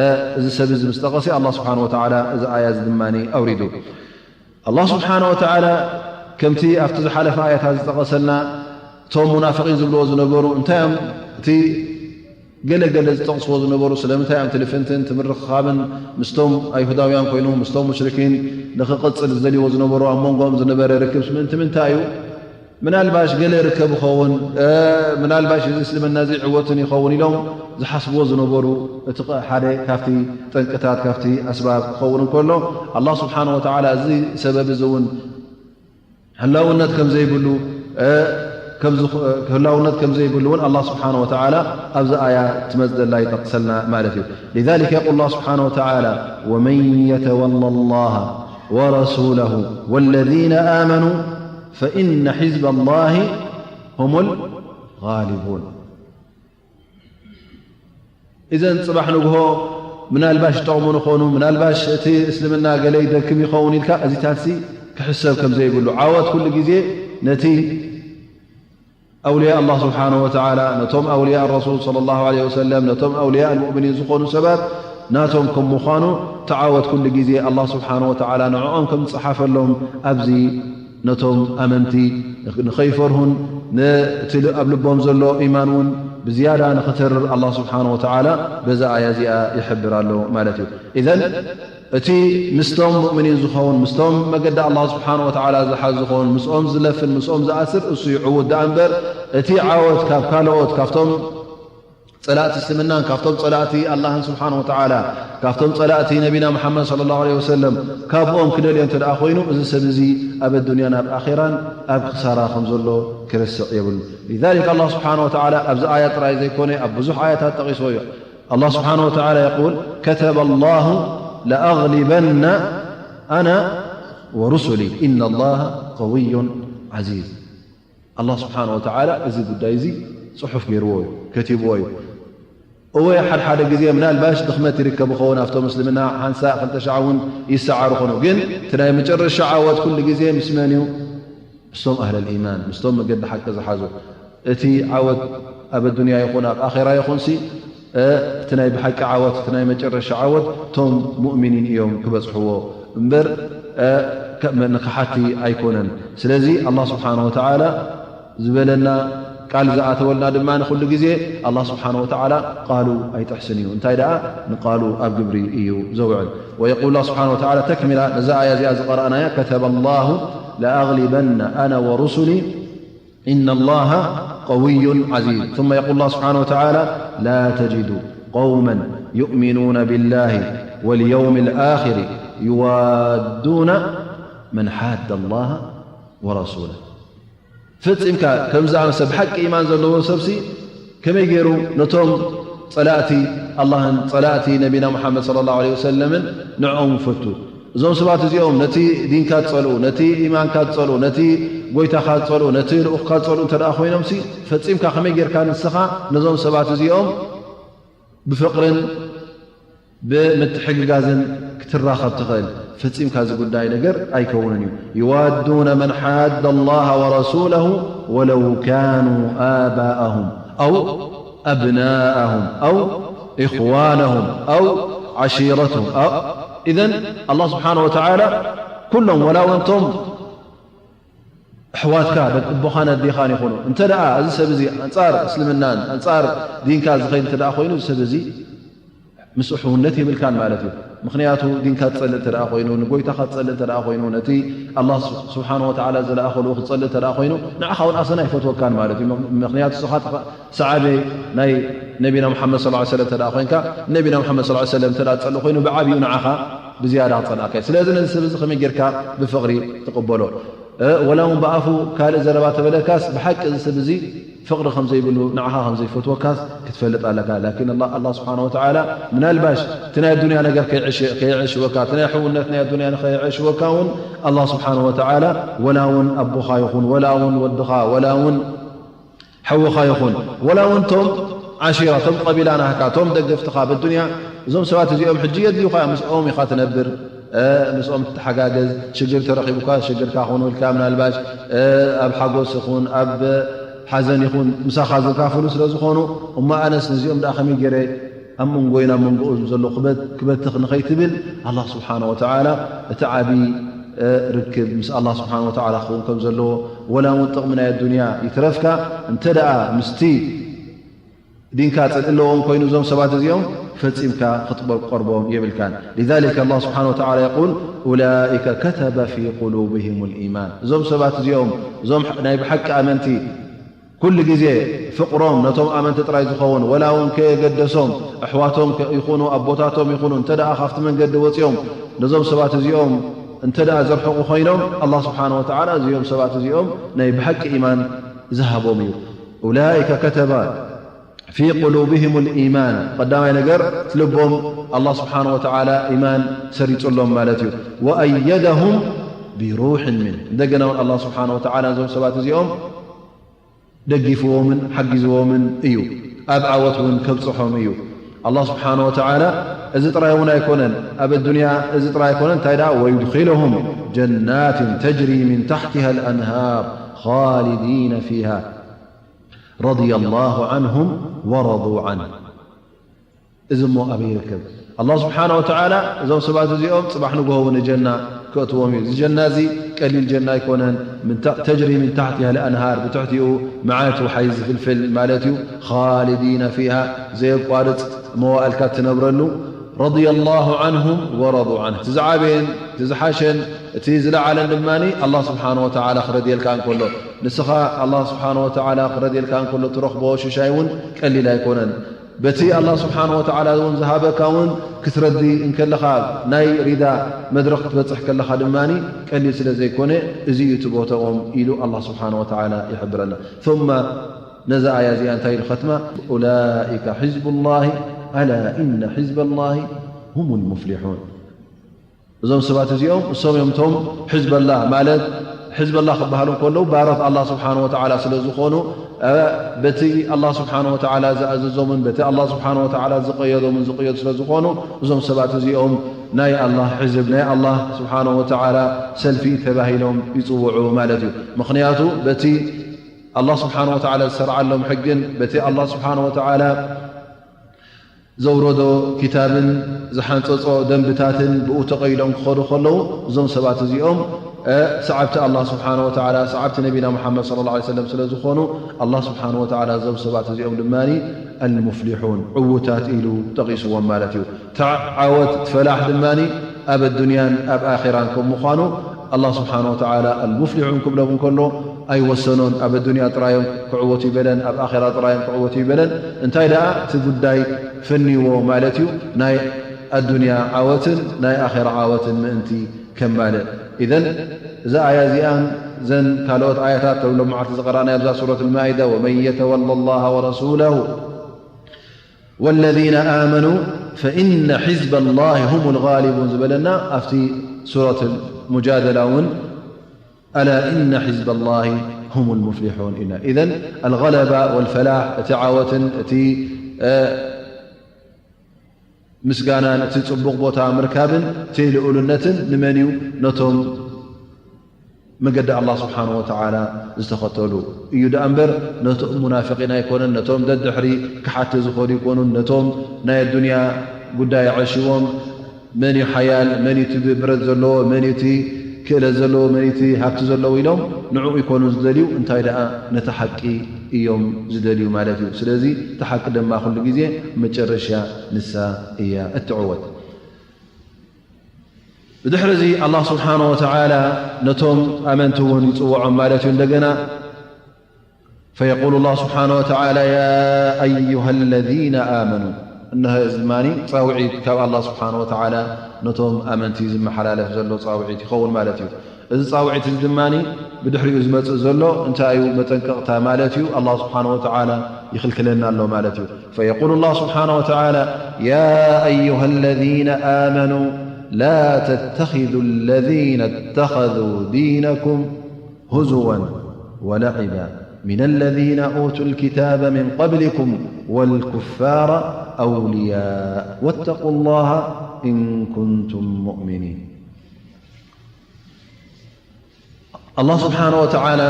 እ፣ እዚ ሰብ እዚ ምስ ጠቐሰ፣ ኣላህ ስብሓነ ወተዓላ እዚ ኣያ እዚ ድማ ኣውሪዱ። ኣላህ ስብሓነ ወተዓላ ከምቲ ኣብቲ ዝሓለፈ ኣያታት ዝጠቐሰልና፣ እቶም ሙናፍቒን ዝብልዎ ዝነበሩ፣ እንታይ እዮም እቲ ገለ ገለ ዝጠቕስዎ ዝነበሩ፣ ስለምንታይ እዮም እቲ ልፍንትን እቲ ምርኽኻብን ምስቶም ኣይሁዳውያን ኮይኑ፣ ምስቶም ሙሽሪኪን ንኽቕጽል ዝደልይዎ ዝነበሩ፣ ኣብ መንጎኦም ዝነበረ ርክብስ ምእንቲ ምንታይ እዩ? ምናልባሽ ገለ ይርከብ ይኸውን፣ እ፣ ምናልባሽ እዚ እስልምና እዚ ይዕወትን ይኸውን ኢሎም ዝሓስብዎ ዝነበሩ፣ እቲ ቐ-፣ ሓደ ካብቲ ጠንቅታት፣ ካብቲ ኣስባብ ክኸውን እንከሎ፣ ኣላህ ስብሓነ ወተዓላ እዚ ሰበብ እዚ እውን ህላውነት ከም ዘይብሉ፣ እ፣ ከም ዝኽ-፣ ህላውነት ከም ዘይብሉ እውን ኣላህ ስብሓነ ወተዓላ ኣብዚ ኣያ ትመጽእ ዘላ ይጠቕሰልና ማለት እዩ። لذلك يقول الله سبحانه وتعالى: ومن يتول الله ورسوله والذين آمنوا فإن حزب الله هم الغالبون። إذن ጽባሕ ንግሆ ምናልባሽ ይጠቕሙ ንኾኑ፣ ምናልባሽ እቲ እስልምና ገለ ይደክም ይኸውን ኢልካ እዚታትሲ ክሕሰብ ከም ዘይብሉ፣ ዓወት ኩሉ ግዜ ነቲ ኣውልያ ኣላህ ስብሓነ ወተዓላ፣ ነቶም ኣውልያ ረሱል ሰለላሁ ዐለይሂ ወሰለም፣ ነቶም ኣውልያ ልሙእሚኒን ዝኾኑ ሰባት ናቶም ከም ምዃኑ፣ ተዓወት ኩሉ ግዜ ኣላህ ስብሓነ ወተዓላ ንዕኦም ከም ዝጸሓፈሎም ኣብዚ ነቶም ኣመንቲ ንኸይፈርሁን ነቲ ል-፣ ኣብ ልቦም ዘሎ ኢማን እውን ብዝያዳ ንኽተርር ኣላህ ስብሓነ ወተዓላ በዛ ኣያ እዚኣ ይሕብር ኣሎ ማለት እዩ። ኢዘን እቲ ምስቶም ሙእሚኒን ዝኸውን፣ ምስቶም መገዲ ኣላህ ስብሓነ ወተዓላ ዝሓዝ ዝኸውን፣ ምስኦም ዝለፍን ምስኦም ዝኣስር እሱ እዩ ዕዉት ደኣ እምበር፣ እቲ ዓወት ካብ ካልኦት፣ ካብቶም ጸላእቲ እስልምናን ካብቶም ጸላእቲ ኣላህን ስብሓን ወተዓላ፣ ካብቶም ጸላእቲ ነቢና ሙሓመድ ሰለላሁ ዐለይሂ ወሰለም፣ ካብኦም ክደልዮ እንተ ደኣ ኮይኑ፣ እዚ ሰብ እዚ ኣብ ኣዱንያን ኣብ ኣኼራን ኣብ ክሳራ ከም ዘሎ ክርስዕ የብሉ። ሊዛሊክ ኣላህ ስብሓን ወተዓላ ኣብዚ ኣያ ጥራይ ዘይኮነ ኣብ ብዙሕ ኣያታት ጠቒስዎ እዩ። ኣላህ ስብሓን ወተዓላ የቁል፣ ከተበ ላሁ ለኣግሊበና ኣና ወሩሱሊ ኢነ ላሃ ቀውዩን ዓዚዝ። ኣላህ ስብሓን ወተዓላ እዚ ጉዳይ እዚ ጽሑፍ ገይርዎ እዩ፣ ከቲብዎ እዩ። እወ፣ ሓድሓደ ግዜ ምናልባሽ ድኽመት ይርከብ ይኸውን፣ ኣብቶም ምስልምና ሓንሳእ ክልተ ሻዕ እውን ይሰዓሩ ኾኑ። ግን እቲ ናይ መጨረሻ ዓወት ኩሉ ግዜ ምስ መን እዩ? ምስቶም ኣህለል ኢማን፣ ምስቶም መገዲ ሓቂ ዝሓዙ። እቲ ዓወት ኣብ ኣዱንያ ይኹን ኣብ ኣኼራ ይኹንሲ፣ እ፣ እቲ ናይ ብሓቂ ዓወት፣ እቲ ናይ መጨረሻ ዓወት እቶም ሙእሚኒን እዮም ክበጽሕዎ እምበር፣ እ፣ ከ-፣ ንክሓቲ ኣይኮነን። ስለዚ ኣላህ ስብሓነ ወተዓላ ዝበለና ቃል ዝኣተወልና ድማ ንኹሉ ግዜ ኣላህ ስብሓነ ወተዓላ ቃሉ ኣይጥሕስን እዩ። እንታይ ደኣ ንቃሉ ኣብ ግብሪ እዩ ዘውዕል። ወየቁል ኣላህ ስብሓነ ወተዓላ ተክሚላ ነዛ ኣያ እዚኣ ዝቐረእናያ፣ ከተበ ላሁ ለኣግሊበና ኣነ ወሩሱሊ ኢነ ላሃ ቀውዩን ዓዚዝ። ثم يقول الله سبحانه وتعالى لا تجد قوما يؤمنون بالله واليوم الآخر يوادون من حاد الله ورسوله። ፈጺምካ ከም ዝኣመሰ ብሓቂ ኢማን ዘለዎ ሰብሲ ከመይ ገይሩ ነቶም ጸላእቲ ኣላህን ጸላእቲ ነቢና ሙሓመድ ሰለላሁ ዐለይሂ ወሰለምን ንዕኦም ይፈቱ? እዞም ሰባት እዚኦም ነቲ ዲንካ ዝጸልኡ፣ ነቲ ኢማንካ ዝጸልኡ፣ ነቲ ጎይታኻ ዝጸልኡ፣ ነቲ ልኡኽካ ዝጸልኡ እንተ ደኣ ኮይኖምሲ፣ ፈጺምካ ከመይ ጌርካ ንስኻ ነዞም ሰባት እዚኦም ብፍቕርን ብምትሕግጋዝን ክትራኸብ ትኽእል? ፈጺምካ እዚ ጉዳይ ነገር ኣይከውንን እዩ። يوادون من حاد الله ورسوله ولو كانوا آباءهم أو أبناءهم أو إخوانهم أو عشيرتهم أو، إذن الله سبحانه وتعالى ኩሎም ወላ እውን እቶም ኣሕዋትካ ደቂ ኣቦኻን ኣዴኻን ይኹኑ። እንተ ደኣ እዚ ሰብ እዚ ኣንጻር እስልምናን ኣንጻር ዲንካ ዝኸይድ እንተ ደኣ ኮይኑ፣ እዚ ሰብ እዚ ምስ እሕውነት የብልካን ማለት እዩ። ምኽንያቱ ዲንካ ትጸልእ እንተ ደኣ ኮይኑ፣ ንጎይታኻ ትጸልእ እንተ ደኣ ኮይኑ፣ ነቲ ኣላህ ስብ-፣ ስብሓነ ወተዓላ ዝለኣኸ ልኡኽ ትጸልእ እንተ ደኣ ኮይኑ፣ ንዓኻ እውን ኣሰና ኣይፈትወካን ማለት እዩ። ምኽ-፣ ምኽንያቱ ንስኻ ተኸ-፣ ሰዓቢ ናይ ነቢና ሙሓመድ ሰለላሁ ዐለይሂ ወሰለም እንተ ደኣ ኮይንካ፣ ነቢና ሙሓመድ ሰለላሁ ዐለይሂ ወሰለም እንተ ደኣ ትጸልእ ኮይኑ፣ ብዓብዩ ንዓኻ ብዝያዳ ክጸልኣካ እዩ። ስለዚ ነዚ ሰብ እዚ ከመይ ጌርካ ብፍቕሪ ትቕበሎ? እ፣ ወላ እውን ብኣፉ ካልእ ዘረባ ተበለካስ፣ ብሓቂ እዚ ሰብ እዚ ፍቕሪ ከም ዘይብሉ፣ ንዓኻ ከም ዘይፈትወካስ ክትፈልጥ ኣለካ። ላኪን ኣላ-፣ ኣላህ ስብሓነ ወተዓላ ምናልባሽ እቲ ናይ ኣዱንያ ነገር ከይዕሽ-፣ ከይዕሽወካ፣ እቲ ናይ ሕውነት ናይ ኣዱንያ ንኸይዕሽወካ እውን ኣላህ ስብሓነ ወተዓላ ወላ እውን ኣቦኻ ይኹን፣ ወላ እውን ወድኻ፣ ወላ እውን ሓውኻ ይኹን፣ ወላ እውን እቶም ዓሺራ፣ እቶም ቀቢላ ናህካ፣ እቶም ደገፍትኻ፣ በዱንያ እዞም ሰባት እዚኦም ሕጂ የድልዩኻ እዮም፣ ምስኦም ኢኻ ትነብር፣ እ፣ ምስኦም ትተሓጋገዝ፣ ሽግር ተረኺቡካ፣ ሽግርካ ክኾኑልካ፣ ምናልባሽ፣ እ፣ ኣብ ሓጎስ ይኹን፣ ኣብ ሓዘን ይኹን፣ ምሳኻ ዝካፈሉ ስለ ዝኾኑ፣ እሞ ኣነስ ነዚኦም ደኣ ከመይ ገይረ ኣብ መንጎይን ኣብ መንጎኦም ዘሎ ክበት-፣ ክበትኽ ንኸይትብል፣ ኣላህ ስብሓነ ወተዓላ እቲ ዓቢ፣ እ፣ ርክብ ምስ ኣላህ ስብሓነ ወተዓላ ክኸውን ከም ዘለዎ፣ ወላ እውን ጥቕሚ ናይ ኣዱንያ ይትረፍካ፣ እንተ ደኣ ምስቲ ዲንካ ጽልኢ ኣለዎም ኮይኑ እዞም ሰባት እዚኦም ፈጺምካ ክትቀርቦም የብልካን። لذلك الله سبحانه وتعالى يقول أولئك كتب في قلوبهم الإيمان። እዞም ሰባት እዚኦም፣ እዞም ናይ ብሓቂ ኣመንቲ፣ ኩሉ ግዜ ፍቕሮም ነቶም ኣመንቲ ጥራይ ዝኸውን፣ ወላ እውን ከየገደሶም፣ ኣሕዋቶም ከ-፣ ይኹኑ፣ ኣቦታቶም ይኹኑ፣ እንተ ደኣ ካብቲ መንገዲ ወጺኦም፣ ነዞም ሰባት እዚኦም እንተ ደኣ ዘርሕቑ ኮይኖም፣ ኣላህ ስብሓነ ወተዓላ እዚኦም ሰባት እዚኦም ናይ ብሓቂ ኢማን ዝሃቦም እዩ። أولئك كتب في قلوبهم الإيمان። ቀዳማይ ነገር፣ እቲ ልቦም ኣላህ ስብሓነ ወተዓላ ኢማን ሰሪጹሎም ማለት እዩ። وأيدهم بروح منه። እንደገና እውን ኣላህ ስብሓነ ወተዓላ እዞም ሰባት እዚኦም ደጊፍዎምን ሓጊዝዎምን እዩ። ኣብ ዓወት እውን ከብጽሖም እዩ። ኣላህ ስብሓነ ወተዓላ እዚ ጥራይ እውን ኣይኮነን፣ ኣብ ኣዱንያ እዚ ጥራይ ኣይኮነን፣ እንታይ ደኣ፣ ويدخلهم جنات تجري من تحتها الأنهار خالدين فيها رضي الله عنهم ورضوا عنه። እዚ እሞ ኣበይ ይርከብ? ኣላህ ስብሓነ ወተዓላ እዞም ሰባት እዚኦም ጽባሕ ንግሆ እውን ጀና ከእትዎም እዩ። እዚ ጀና እዚ ቀሊል ጀና ኣይኮነን። ምን ታ-፣ ተጅሪ ምን ታሕቲሃ ልኣንሃር፣ ብትሕቲኡ መዓት ውሓይ ዝፍልፍል ማለት እዩ። ኻሊዲነ ፊሃ፣ ዘየቋርጽ መዋእልካ እትነብረሉ። ረዲየ ላሁ ዓንሁም ወረዱ ዓንህ። እቲ ዝዓበየን እቲ ዝሓሸን እቲ ዝለዓለን ድማ ኣላህ ስብሓነ ወተዓላ ክረድየልካ እንከሎ፣ ንስኻ ኣላህ ስብሓነ ወተዓላ ክረድየልካ እንከሎ ትረኽቦ ሽሻይ እውን ቀሊል ኣይኮነን። በቲ ኣላህ ስብሓን ወተዓላ እውን ዝሃበካ እውን ክትረዲ እንከለኻ፣ ናይ ሪዳ መድረኽ ክትበፅሕ ከለኻ ድማ ቀሊል ስለ ዘይኮነ፣ እዚ እዩ እቲ ቦታኦም ኢሉ ኣላህ ስብሓን ወተዓላ ይሕብረና። ثم ነዛ ኣያ እዚኣ እንታይ ኢሉ ኸትማ? ኡላኢከ ሕዝቡ ላሂ ኣላ ኢነ ሕዝበ ላሂ ሁም ልሙፍሊሑን። እዞም ሰባት እዚኦም እሶም እዮም እቶም ሕዝበላህ ማለት፣ ሕዝበላህ ክበሃሉ እንከለዉ ባሮት ኣላህ ስብሓን ወተዓላ ስለ ዝኾኑ፣ በቲ ኣላህ ስብሓን ወተዓላ ዝኣዘዞምን በቲ ኣላህ ስብሓን ወተዓላ ዝቀየዶምን ዝቅየዱ ስለ ዝኾኑ፣ እዞም ሰባት እዚኦም ናይ ኣላህ ሕዝብ፣ ናይ ኣላህ ስብሓን ወተዓላ ሰልፊ ተባሂሎም ይጽውዑ ማለት እዩ። ምኽንያቱ በቲ ኣላህ ስብሓን ወተዓላ ዝሰርዓሎም ሕግን በቲ ኣላህ ስብሓን ወተዓላ ዘውረዶ ኪታብን ዝሓንጸጾ ደንብታትን ብኡ ተቐይዶም ክኸዱ ከለዉ፣ እዞም ሰባት እዚኦም፣ እ፣ ሰዓብቲ ኣላህ ስብሓነ ወተዓላ፣ ሰዓብቲ ነቢና ሙሓመድ ሰለላሁ ዐለይሂ ወሰለም ስለ ዝኾኑ፣ ኣላህ ስብሓነ ወተዓላ እዞም ሰባት እዚኦም ድማ ኣልሙፍሊሑን፣ ዕዉታት ኢሉ ጠቒስዎም ማለት እዩ። እታ ዓወት፣ እቲ ፈላሕ ድማ ኣብ ኣዱንያን ኣብ ኣኼራን ከም ምዃኑ፣ ኣላህ ስብሓነ ወተዓላ ኣልሙፍሊሑን ክብሎም እንከሎ፣ ኣይወሰኖን። ኣብ ኣዱንያ ጥራዮም ክዕወቱ ይበለን፣ ኣብ ኣኼራ ጥራዮም ክዕወቱ ይበለን። እንታይ ደኣ እቲ ጉዳይ ፈንይዎ ማለት እዩ። ናይ ኣዱንያ ዓወትን ናይ ኣኼራ ዓወትን ምእንቲ ከማልእ። ኢዘን እዛ ኣያ እዚኣን እዘን ካልኦት ኣያታት፣ ቶም ሎም መዓልቲ ዝቐራእናዮ ኣብዛ ሱረት ልማኢዳ፣ "ወመን የተወለ ላሃ ወረሱለሁ ወለዚነ ኣመኑ ፈኢነ ሕዝበ ላሂ ሁም ልጋሊቡን" ዝበለና ኣብቲ ሱረት ሙጃደላ እውን ኣላ ኢነ ሕዝበ ላሂ ሁም ልሙፍሊሑን ኢልና። ኢዘን ኣልገለባ ወልፈላሕ፣ እቲ ዓወትን እቲ፣ እ፣ ምስጋናን እቲ ጽቡቕ ቦታ ምርካብን እቲ ልኡልነትን ንመን እዩ? ነቶም መገዲ ኣላህ ስብሓነ ወተዓላ ዝተኸተሉ እዩ ደኣ እምበር፣ ነቶም ሙናፍቂን ኣይኮነን፣ ነቶም ደድሕሪ ክሓቲ ዝኸዱ ኣይኮኑን፣ ነቶም ናይ ኣዱንያ ጉዳይ ዓሺዎም፣ መን እዩ ሓያል፣ መን እዩ እቲ ብረት ዘለዎ፣ መን እዩ እቲ ክእለት ዘለዎ፣ መን እዩ እቲ ሃብቲ ዘለዎ ኢሎም ንዕኡ ኣይኮኑን ዝደልዩ፣ እንታይ ደኣ ነቲ ሓቂ እዮም ዝደልዩ ማለት እዩ። ስለዚ እቲ ሓቂ ድማ ኩሉ ግዜ መጨረሻ ንሳ እያ እትዕወት። ብድሕሪ እዚ ኣላህ ስብሓነ ወተዓላ ነቶም ኣመንቲ እውን ይጽውዖም ማለት እዩ። እንደገና ፈየቁሉ ላህ ስብሓነ ወተዓላ፣ ያ ኣዩሃ ለዚነ ኣመኑ። እነሆ እዚ ድማ ጻውዒት ካብ ኣላህ ስብሓነ ወተዓላ ነቶም ኣመንቲ ዝመሓላለፍ ዘሎ ጻውዒት ይኸውን ማለት እዩ። እዚ ጻውዒት እዚ ድማ ብድሕሪኡ ዝመጽእ ዘሎ እንታይ እዩ? መጠንቀቕታ ማለት እዩ። ኣላህ ስብሓነ ወተዓላ ይኽልክለና ኣሎ ማለት እዩ። ፈየቁሉ ላህ ስብሓነ ወተዓላ፣ ያ ኣዩሃ ለዚነ ኣመኑ ላ ተተኺዙ ለዚነ እተኸዙ ዲነኩም هزوا ولعبا من الذين أوتوا الكتاب من قبلكم والكفار أولياء واتقوا الله إن كنتم مؤمنين. ኣላህ ስብሓነ ወተዓላ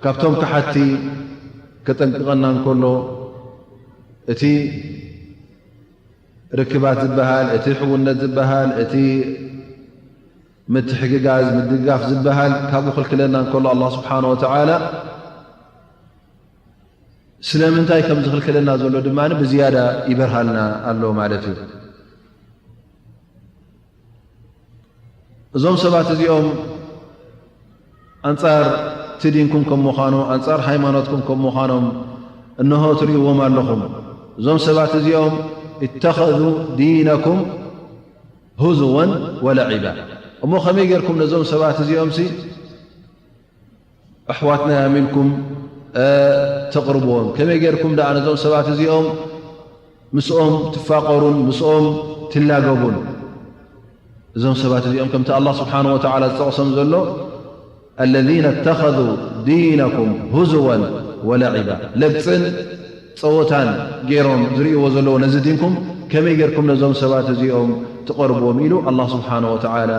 ካብቶም ከሓቲ ከጠንቅቐና እንከሎ፣ እቲ ርክባት ዝበሃል፣ እቲ ሕውነት ዝበሃል፣ እቲ ምትሕግጋዝ፣ ምድጋፍ ዝበሃል ካብኡ ክልክለና እንከሎ፣ ኣላህ ስብሓነ ወተዓላ ስለምንታይ ከም ዝኽልክለና ዘሎ ድማ ብዝያዳ ይበርሃልና ኣሎ ማለት እዩ። እዞም ሰባት እዚኦም ኣንጻር እቲ ዲንኩም ከም ምዃኑ፣ ኣንጻር ሃይማኖትኩም ከም ምዃኖም እንሆ ትርእይዎም ኣለኹም። እዞም ሰባት እዚኦም፣ اتخذوا دينكم هزوا ولعبا። እሞ ከመይ ጌርኩም ነዞም ሰባት እዚኦምሲ ኣሕዋትና እዮም ኢልኩም፣ እ፣ ተቕርብዎም? ከመይ ጌርኩም ደኣ ነዞም ሰባት እዚኦም ምስኦም ትፋቐሩን ምስኦም ትላገቡን? እዞም ሰባት እዚኦም ከምቲ ኣላህ ስብሓነ ወተዓላ ዝጠቕሶም ዘሎ፣ الذين اتخذوا دينكم هزوا ولعبا፣ ለግጽን ጸወታን ገይሮም ዝርእይዎ ዘለዉ ነዚ ዲንኩም፣ ከመይ ጌርኩም ነዞም ሰባት እዚኦም ትቐርብዎም ኢሉ ኣላህ ስብሓነ ወተዓላ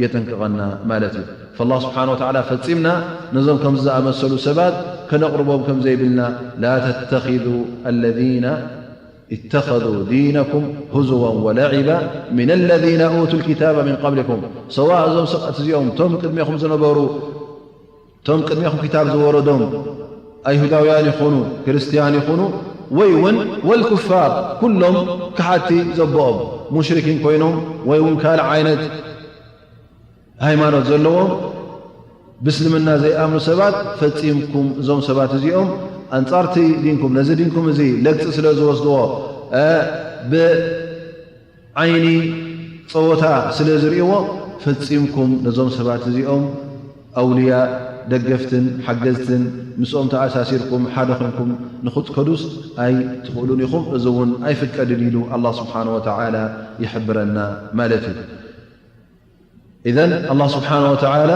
የጠንቅቐና ማለት እዩ። ፈላህ ስብሓነ ወተዓላ ፈጺምና ነዞም ከምዚ ዝኣመሰሉ ሰባት ከነቕርቦም ከም ዘይብልና፣ ላ ተተኺዙ አለዚነ ኢተኸዙ ዲነኩም ሁዝወን ወለዒባ ሚነ ለዚነ ኡቱ ልኪታበ ሚን ቀብሊኩም። ሰዋእ እዞም ሰባት እዚኦም፣ እቶም ቅድሜኹም ዝነበሩ፣ እቶም ቅድሜኹም ክታብ ዝወረዶም ኣይሁዳውያን ይኹኑ፣ ክርስትያን ይኹኑ፣ ወይ እውን ወልኩፋር፣ ኩሎም ከሓድቲ ዘቦኦም፣ ሙሽሪኪን ኮይኖም፣ ወይ እውን ካልእ ዓይነት ሃይማኖት ዘለዎም፣ ብእስልምና ዘይኣምኑ ሰባት፣ ፈጺምኩም እዞም ሰባት እዚኦም ኣንጻርቲ ዲንኩም፣ ነዚ ዲንኩም እዚ ለግጺ ስለ ዝወስድዎ፣ እ፣ ብዓይኒ ጸወታ ስለ ዝርእይዎ፣ ፈጺምኩም ነዞም ሰባት እዚኦም ኣውልያ፣ ደገፍትን ሓገዝትን ምስኦም ተኣሳሲርኩም ሓደ ኮይንኩም ንኽትከዱስ ኣይትኽእሉን ኢኹም። እዚ እውን ኣይፍቀድን ኢሉ ኣላህ ስብሓነ ወተዓላ ይሕብረና ማለት እዩ። ኢዘን ኣላህ ስብሓነ ወተዓላ፣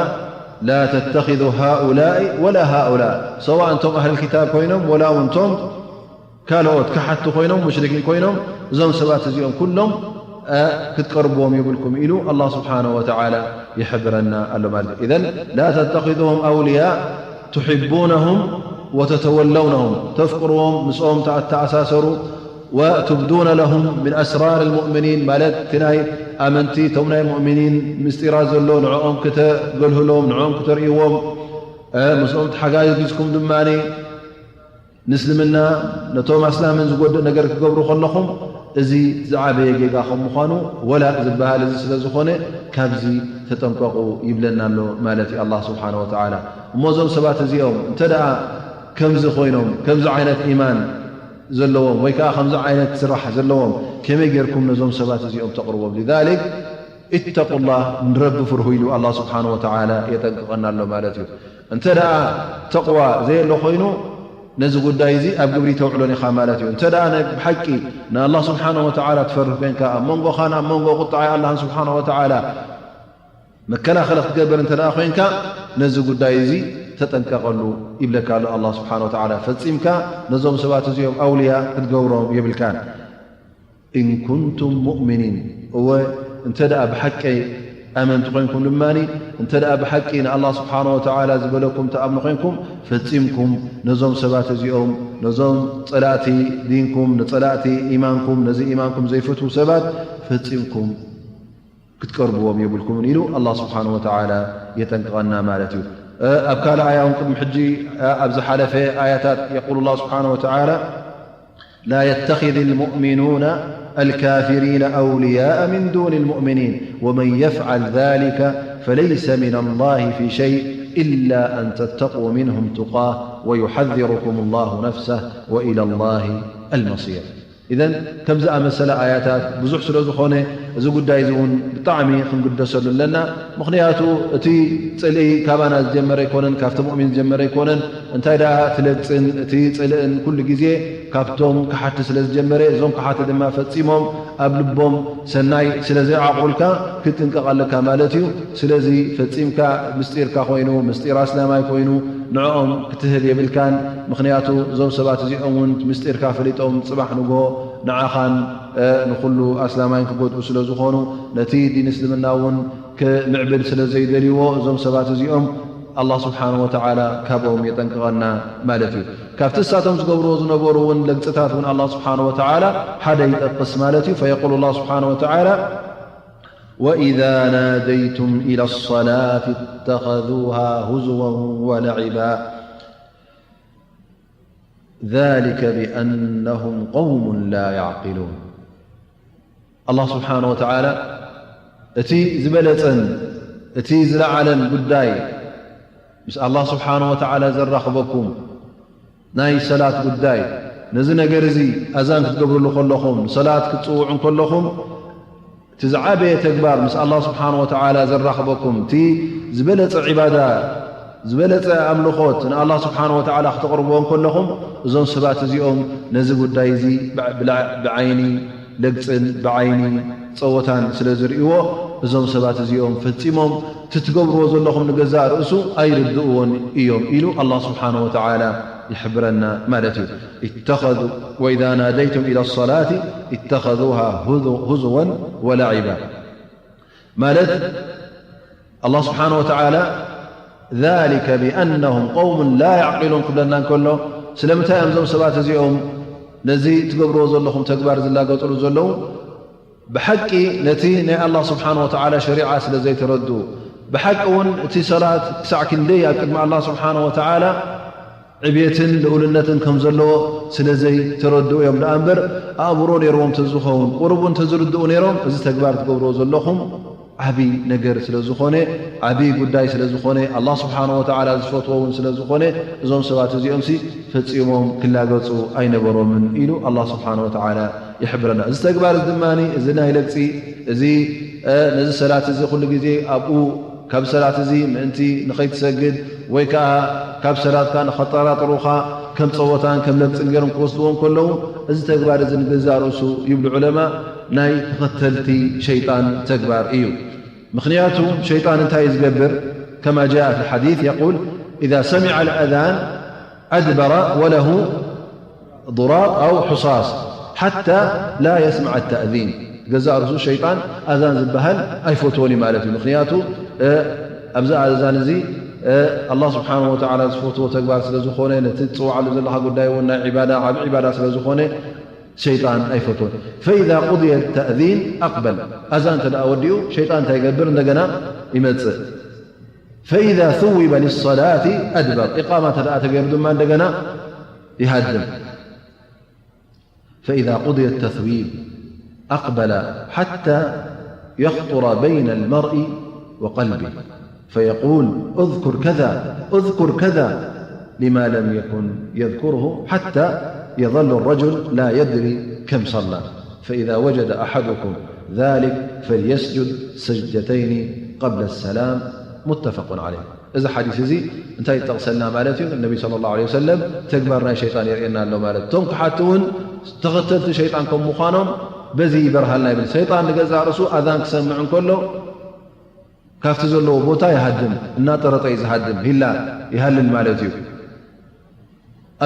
ላ ተተኺዙ ሃኡላኢ ወላ ሃኡላ፣ ሰዋእ እንቶም ኣህል ኪታብ ኮይኖም ወላ እውን እንቶም ካልኦት ከሓቲ ኮይኖም፣ ሙሽሪኪን ኮይኖም፣ እዞም ሰባት እዚኦም ኩሎም፣ እ፣ ክትቀርብዎም የብልኩም ኢሉ ኣላህ ስብሓነ ወተዓላ ይሕብረና ኣሎ ማለት እዩ። ኢዘን ላ ተተኺዙሁም ኣውልያ ቱሒቡነሁም ወተተወለውነሁም፣ ተፍቅርዎም፣ ምስኦም ተኣተኣሳሰሩ፣ ወቱብዱነ ለሁም ምን ኣስራር ልሙእሚኒን፣ ማለት እቲ ናይ ኣመንቲ፣ እቶም ናይ ሙእሚኒን ምስጢራት ዘሎ ንዕኦም ክተገልህሎም፣ ንዕኦም ክተርእይዎም፣ እ፣ ምስኦም ተሓጋጊዝኩም ድማ ንእስልምና ነቶም ኣስላምን ዝጎድእ ነገር ክገብሩ ከለኹም፣ እዚ ዝዓበየ ጌጋ ከም ምዃኑ ወላ ዝበሃል እዚ ስለ ዝኾነ፣ ካብዚ ተጠንቀቑ ይብለና ኣሎ ማለት እዩ ኣላህ ስብሓነ ወተዓላ። እሞ እዞም ሰባት እዚኦም እንተ ደኣ ከምዚ ኮይኖም፣ ከምዚ ዓይነት ኢማን ዘለዎም ወይ ከኣ ከምዚ ዓይነት ስራሕ ዘለዎም፣ ከመይ ጌርኩም ነዞም ሰባት እዚኦም ተቕርቦም? ሊዛሊክ፣ ኢተቁላህ፣ ንረቢ ፍርሁ ኢሉ ኣላህ ስብሓነ ወተዓላ የጠንቅቐና ኣሎ ማለት እዩ። እንተ ደኣ ተቕዋ ዘየሎ ኮይኑ፣ ነዚ ጉዳይ እዚ ኣብ ግብሪ ተውዕሎን ኢኻ ማለት እዩ። እንተ ደኣ ናይ ብሓቂ ንኣላህ ስብሓነ ወተዓላ ትፈርህ ኮይንካ፣ ኣብ መንጎኻን ኣብ መንጎ ቁጥዓይ ኣላህን ስብሓነ ወተዓላ መከላኸሊ ክትገብር እንተ ደኣ ኮይንካ፣ ነዚ ጉዳይ እዚ ተጠንቀቐሉ ይብለካ ኣሎ ኣላህ ስብሓነ ወተዓላ። ፈጺምካ ነዞም ሰባት እዚኦም ኣውልያ ክትገብሮም የብልካን። ኢን ኩንቱም ሙእሚኒን፣ እወ፣ እንተ ደኣ ብሓቂ ኣመንቲ ኮይንኩም ድማ፣ እንተ ደኣ ብሓቂ ንኣላህ ስብሓነ ወተዓላ ዝበለኩም ትኣምኑ ኮይንኩም፣ ፈጺምኩም ነዞም ሰባት እዚኦም፣ ነዞም ጸላእቲ ዲንኩም፣ ንጸላእቲ ኢማንኩም፣ ነዚ ኢማንኩም ዘይፈትዉ ሰባት ፈጺምኩም ክትቀርብዎም የብልኩምን ኢሉ ኣላህ ስብሓነ ወተዓላ የጠንቅቐና ማለት እዩ። እ፣ ኣብ ካልእ ኣያ እውን ቅድሚ ሕጂ፣ እ፣ ኣብ ዝሓለፈ ኣያታት የቁሉ ኣላህ ስብሓነ ወተዓላ፣ لا يتخذ المؤمنون الكافرين أولياء من دون المؤمنين ومن يفعل ذلك فليس من الله في شيء إلا أن تتقوا منهم تقاة ويحذركم الله نفسه وإلى الله المصير. إذن ከምዚ ኣመሰለ ኣያታት ብዙሕ ስለ ዝኾነ፣ እዚ ጉዳይ እዚ እውን ብጣዕሚ ክንግደሰሉ ኣለና። ምኽንያቱ እቲ ጽልኢ ካባና ዝጀመረ ኣይኮነን፣ ካብቲ ሙእሚን ዝጀመረ ኣይኮነን። እንታይ ደኣ እቲ ለግጽን እቲ ጽልእን ኩሉ ግዜ ካብቶም ከሓቲ ስለ ዝጀመረ፣ እዞም ከሓቲ ድማ ፈጺሞም ኣብ ልቦም ሰናይ ስለ ዘይዓቑልካ ክትጥንቀቕ ኣለካ ማለት እዩ። ስለዚ ፈጺምካ ምስጢርካ ኮይኑ፣ ምስጢር ኣስላማይ ኮይኑ ንዕኦም ክትህብ የብልካን። ምኽንያቱ እዞም ሰባት እዚኦም እውን ምስጢርካ ፈሊጦም ጽባሕ ንግሆ ንዓኻን፣ እ፣ ንኹሉ ኣስላማይን ክጎድኡ ስለ ዝኾኑ፣ ነቲ ዲን እስልምና እውን ክምዕብል ስለ ዘይደልይዎ፣ እዞም ሰባት እዚኦም ኣላህ ስብሓነ ወተዓላ ካብኦም የጠንቅቐና ማለት እዩ። ካብቲ እሳቶም ዝገብርዎ ዝነበሩ እውን ለግፅታት እውን ኣላህ ስብሓነ ወተዓላ ሓደ ይጠቅስ ማለት እዩ። ፈየቁሉ ኣላህ ስብሓነ ወተዓላ፣ وإذا ناديتم إلى الصلاة اتخذوها هزوا ولعبا ذلك بأنهم قوم لا يعقلون. ኣላህ ስብሓነ ወተዓላ እቲ ዝበለጸን እቲ ዝለዓለን ጉዳይ ምስ ኣላህ ስብሓነ ወተዓላ ዘራኽበኩም ናይ ሰላት ጉዳይ፣ ነዚ ነገር እዚ ኣዛን ክትገብርሉ ከለኹም፣ ንሰላት ክትጽውዑ እንከለኹም፣ እቲ ዝዓበየ ተግባር ምስ ኣላህ ስብሓነ ወተዓላ ዘራኽበኩም፣ እቲ ዝበለጸ ዒባዳ፣ ዝበለጸ ኣምልኾት ንኣላህ ስብሓነ ወተዓላ ክተቕርብዎ እንከለኹም፣ እዞም ሰባት እዚኦም ነዚ ጉዳይ እዚ ብዓ-፣ ብላ-፣ ብዓይኒ ለግጽን ብዓይኒ ጸወታን ስለ ዝርእይዎ፣ እዞም ሰባት እዚኦም ፈጺሞም እቲ ትገብርዎ ዘለኹም ንገዛእ ርእሱ ኣይርድእዎን እዮም ኢሉ ኣላህ ስብሓነ ወተዓላ ይሕብረና ማለት እዩ። اتخذوا، وإذا ناديتم إلى الصلاة اتخذوها هزو-، هزوا ولعبا ማለት ኣላህ ስብሓነ ወተዓላ ذلك بأنهم قوم لا يعقلون ክብለና እንከሎ፣ ስለምንታይ እዮም እዞም ሰባት እዚኦም ነዚ ትገብርዎ ዘለኹም ተግባር ዝላገጽሉ ዘለዉ? ብሓቂ ነቲ ናይ ኣላህ ስብሓነ ወተዓላ ሸሪዓ ስለ ዘይተረድኡ፣ ብሓቂ እውን እቲ ሰላት ክሳዕ ክንደይ ኣብ ቅድሚ ኣላህ ስብሓነ ወተዓላ ዕብየትን ልኡልነትን ከም ዘለዎ ስለ ዘይተረድኡ እዮም ደኣ እምበር፣ ኣእምሮ ነይርዎም እንተዝኸውን፣ ቁሩብ እውን እንተዝርድኡ ነይሮም፣ እዚ ተግባር ትገብርዎ ዘለኹም ዓብዪ ነገር ስለ ዝኾነ፣ ዓብዪ ጉዳይ ስለ ዝኾነ፣ ኣላህ ስብሓነ ወተዓላ ዝፈትዎ እውን ስለ ዝኾነ፣ እዞም ሰባት እዚኦምሲ ፈጺሞም ክላገጹ ኣይነበሮምን ኢሉ ኣላህ ስብሓነ ወተዓላ ይሕብረና። እዚ ተግባር እዚ ድማ፣ እዚ ናይ ለግጺ፣ እዚ፣ እ፣ ነዚ ሰላት እዚ ኩሉ ግዜ ኣብኡ፣ ካብ ሰላት እዚ ምእንቲ ንኸይትሰግድ ወይ ከኣ ካብ ሰላትካ ንኸጠራጥሩኻ ከም ጸወታን ከም ለግጽን ገይሮም ክወስድዎ እንከለዉ፣ እዚ ተግባር እዚ ንገዛእ ርእሱ ይብሉ ዑለማ ናይ ተኸተልቲ ሸይጣን ተግባር እዩ። ምኽንያቱ ሸይጣን እንታይ እዩ ዝገብር? ከማ ጃአ ፊ ልሓዲስ የቁል፣ ኢዛ ሰሚዐ ልኣዛን ኣድበረ ወለሁ ضراط أو حصاص حتى لا يسمع التأذين። ገዛእ ርእሱ ሸይጣን ኣዛን ዝበሃል ኣይፈትዎን እዩ ማለት እዩ። ምኽንያቱ፣ እ፣ ኣብዚ ኣዛን እዚ፣ እ፣ ኣላህ ስብሓነሁ ወተዓላ ዝፈትዎ ተግባር ስለ ዝኾነ፣ ነቲ ትጽውዓሉ ዘለኻ ጉዳይ እውን ናይ ዒባዳ፣ ዓቢ ዒባዳ ስለ ዝኾነ፣ ሸይጣን ኣይፈትዎን። فإذا قضي التأذين أقبل። ኣዛን እንተ ደኣ ወዲኡ፣ ሸይጣን እንታይ ይገብር? እንደገና ይመጽእ። فإذا ثوب للصلاة أدبر። ኢቃማ እንተ ደኣ ተገይሩ ድማ እንደገና ይሃድም። فإذا قضي التثويب أقبل حتى يخطر بين المرء وقلبه فيقول: اذكر كذا، اذكر كذا، لما لم يكن يذكره حتى يظل الرجل لا يدري كم صلى، فإذا وجد أحدكم ذلك فليسجد سجدتين قبل السلام، متفق عليه. እዚ ሓዲስ እዚ እንታይ ይጠቕሰልና ማለት እዩ? ነቢ ሰለላሁ ዐለይሂ ወሰለም ተግባር ናይ ሸይጣን የርእየና ኣሎ ማለት። እቶም ክሓቱ እውን ተኸተልቲ ሸይጣን ከም ምዃኖም በዚ ይበርሃልና ይብል። ሸይጣን ንገዛእ ርእሱ ኣዛን ክሰምዕ እንከሎ ካብቲ ዘለዎ ቦታ ይሃድም፣ እናጠረጠ እዩ ዝሃድም፣ ሂላ ይሃልል ማለት እዩ።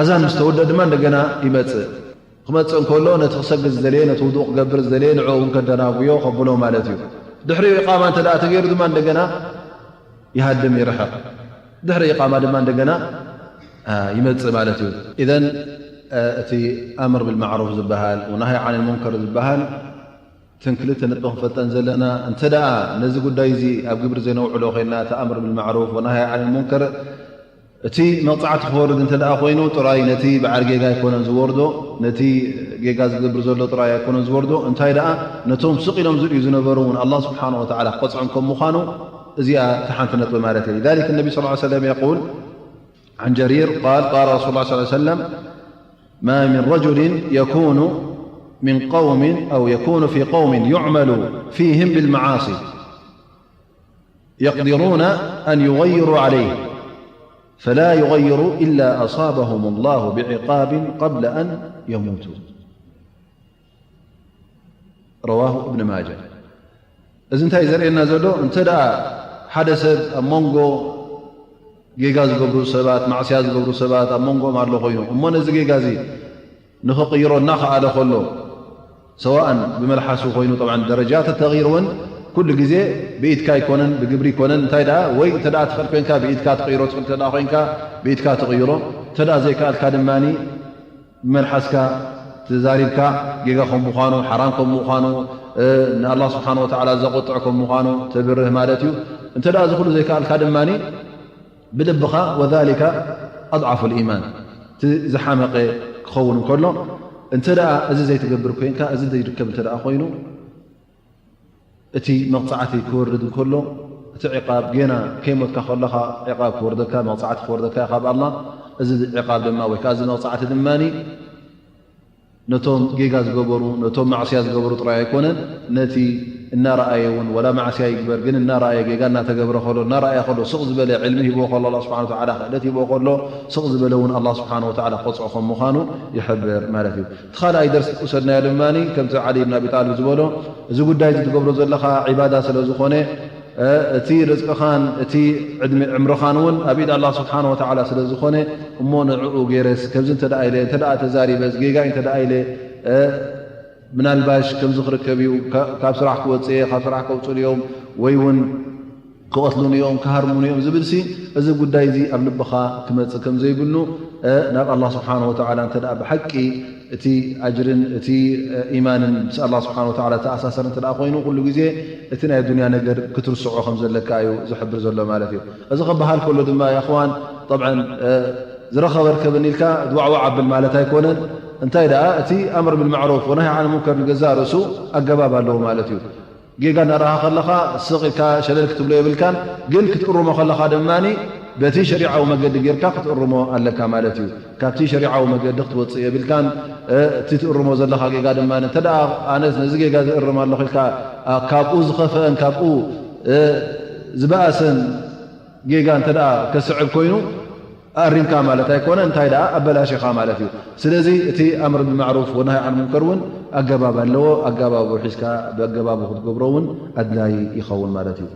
ኣዛን ምስ ተወደአ ድማ እንደገና ይመጽእ። ክመጽእ እንከሎ ነቲ ክሰግድ ዝደለየ፣ ነቲ ውዱእ ክገብር ዝደለየ ንዕኡ እውን ከደናጉዮ ከብሎ ማለት እዩ። ድሕሪኡ ኢቓማ እንተ ደኣ ተገይሩ ድማ እንደገና ይሃድም፣ ይርሕቕ። ድሕሪ ኢቓማ ድማ እንደገና፣ አ፣ ይመጽእ ማለት እዩ። ኢዘን፣ አ፣ እቲ ኣምር ብልማዕሩፍ ዝበሃል ወናሃይ ዓን ልሙንከር ዝበሃል እተን ክልተ ነጥቢ ክንፈልጠን ዘለና፣ እንተ ደኣ ነዚ ጉዳይ እዚ ኣብ ግብሪ ዘይነውዕሎ ኮይንና፣ እቲ ኣምር ብልማዕሩፍ ወናሃይ ዓን ልሙንከር፣ እቲ መቕጻዕቲ ክወርድ እንተ ደኣ ኮይኑ፣ ጥራይ ነቲ በዓል ጌጋ ኣይኮነን ዝወርዶ፣ ነቲ ጌጋ ዝገብር ዘሎ ጥራይ ኣይኮነን ዝወርዶ። እንታይ ደኣ፣ ነቶም ስቕ ኢሎም ዝርእዩ ዝነበሩ እውን ኣላህ ስብሓነሁ ወተዓላ ክቐጽዖም ከም ምዃኑ፣ እዚኣ እታ ሓንቲ ነጥቢ ማለት እያ። لذلك النبي صلى الله عليه وسلم يقول عن جرير قال: قال رسول الله صلى الله عليه وسلم: ما من رجل يكون من قوم أو يكون في قوم يعمل فيهم بالمعاصي يقدرون أن يغيروا عليه فلا يغيروا إلا أصابهم الله بعقاب قبل أن يموتوا. رواه ابن ماجه. እዚ እንታይ እዩ ዘርእየና ዘሎ? እንተ ደኣ ሓደ ሰብ ኣብ መንጎ ጌጋ ዝገብሩ ሰባት፣ ማዕስያ ዝገብሩ ሰባት ኣብ መንጎኦም ኣሎ ኮይኑ፣ እሞ ነዚ ጌጋ እዚ ንኽቕይሮ እናኸኣለ ከሎ፣ ሰዋእን ብመልሓሱ ኮይኑ፣ ጠብዓን ደረጃ ተተቒይሩ እውን ኩሉ ግዜ ብኢድካ ኣይኮነን፣ ብግብሪ ኣይኮነን። እንታይ ደኣ፣ ወይ እንተ ደኣ ትኽእል ኮይንካ ብኢድካ ትቕይሮ፣ ትኽእል እንተ ደኣ ኮይንካ ብኢድካ ትቕይሮ፣ እንተ ደኣ ዘይከኣልካ ድማኒ ብመልሓስካ ተዛሪብካ ጌጋ ከም ምዃኑ፣ ሓራም ከም ምዃኑ፣ እ፣ ንኣላህ ስብሓነ ወተዓላ ዘቆጥዕ ከም ምዃኑ ተብርህ ማለት እዩ። እንተ ደኣ እዚ ኩሉ ዘይከኣልካ ድማኒ ብልብኻ፣ ወዛሊከ ኣድዓፉ ልኢማን፣ እቲ ዝሓመቐ ክኸውን እንከሎ፣ እንተ ደኣ እዚ ዘይትገብር ኮይንካ፣ እዚ ዘይርከብ እንተ ደኣ ኮይኑ፣ እቲ መቕጻዕቲ ክወርድ እንከሎ፣ እቲ ዕቃብ ጌና ከይሞትካ ከለኻ ዕቃብ ክወርደካ፣ መቕጻዕቲ ክወርደካ እዩ ካብ ኣላህ። እዚ ዕቃብ ድማ ወይ ከኣ እዚ መቕጻዕቲ ድማኒ ነቶም ጌጋ ዝገበሩ፣ ነቶም ማዕስያ ዝገበሩ ጥራይ ኣይኮነን፣ ነቲ እናረኣየ እውን፣ ወላ ማዕስያ ይግበር፣ ግን እናረኣየ፣ ጌጋ እናተገብረ ከሎ፣ እናረኣየ ከሎ፣ ስቕ ዝበለ ዕልሚ ሂብዎ ከሎ፣ ኣላህ ስብሓነ ወተዓላ ክእለት ሂብዎ ከሎ፣ ስቕ ዝበለ እውን ኣላህ ስብሓነ ወተዓላ ክቐጽዖ ከም ምዃኑ ይሕብር ማለት እዩ። እቲ ካልኣይ ደርሲ ክውሰድናዮ ድማ፣ ከምቲ ዓሊ ብን ኣቢ ጣልብ ዝበሎ፣ እዚ ጉዳይ እዚ ትገብሮ ዘለኻ ዒባዳ ስለ ዝኾነ፣ እ፣ እቲ ርዝቅኻን እቲ ዕድመ ዕምርኻን እውን ኣብ ኢድ ኣላህ ስብሓነ ወተዓላ ስለ ዝኾነ፣ እሞ ንዕኡ ገይረስ፣ ከምዚ እንተ ደኣ ኢለ፣ እንተ ደኣ ተዛሪበስ፣ ጌጋ እንተ ደኣ ኢለ፣ እ፣ ምናልባሽ ከምዚ ክርከብ እዩ፣ ካ-፣ ካብ ስራሕ ክወጽእ እየ፣ ካብ ስራሕ ከውጽኡኒ እዮም፣ ወይ እውን ክቐትሉኒ እዮም፣ ክሃርሙኒ እዮም ዝብልሲ፣ እዚ ጉዳይ እዚ ኣብ ልብኻ ክመጽእ ከም ዘይብሉ፣ እ፣ ናብ ኣላህ ስብሓነ ወተዓላ እንተ ደኣ ብሓቂ እቲ ኣጅርን እቲ፣ እ፣ ኢማንን ምስ ኣላህ ስብሓነ ወተዓላ ተኣሳሰር እንተ ደኣ ኮይኑ፣ ኩሉ ግዜ እቲ ናይ ዱንያ ነገር ክትርስዖ ከም ዘለካ እዩ ዝሕብር ዘሎ ማለት እዩ። እዚ ክበሃል ከሎ ድማ፣ ያ እኽዋን፣ ጠብዓን፣ እ፣ ዝረኸበ ርከብኒ ኢልካ ድዋዕዋዕ ኣብል ማለት ኣይኮነን። እንታይ ደኣ፣ እቲ ኣምር ብልማዕሩፍ ወናሂ ዓን ሙንከር ንገዛእ ርእሱ ኣገባብ ኣለዎ ማለት እዩ። ጌጋ እናረኻ ከለኻ ስቕ ኢልካ ሸለል ክትብሎ የብልካን፣ ግን ክትእርሞ ከለኻ ድማ በቲ ሸሪዓዊ መገዲ ጌርካ ክትእርሞ ኣለካ ማለት እዩ። ካብቲ ሸሪዓዊ መገዲ ክትወፅእ የብልካን። እቲ ትእርሞ ዘለኻ ጌጋ ድማ እንተ ኣነ ነዚ ጌጋ ዝእርም ኣለኹ ኢልካ ካብኡ ዝኸፍአን ካብኡ ዝበኣሰን ጌጋ እንተ ከስዕብ ኮይኑ ኣሪምካ ማለት ኣይኮነ፣ እንታይ ደኣ ኣበላሽኻ ማለት እዩ። ስለዚ እቲ ኣምር ብማዕሩፍ ወናሃይ ዓን ሙንከር እውን ኣገባብ ኣለዎ። ኣገባቡ ሒዝካ ብኣገባቡ ክትገብሮ እውን ኣድላይ ይኸውን ማለት እዩ።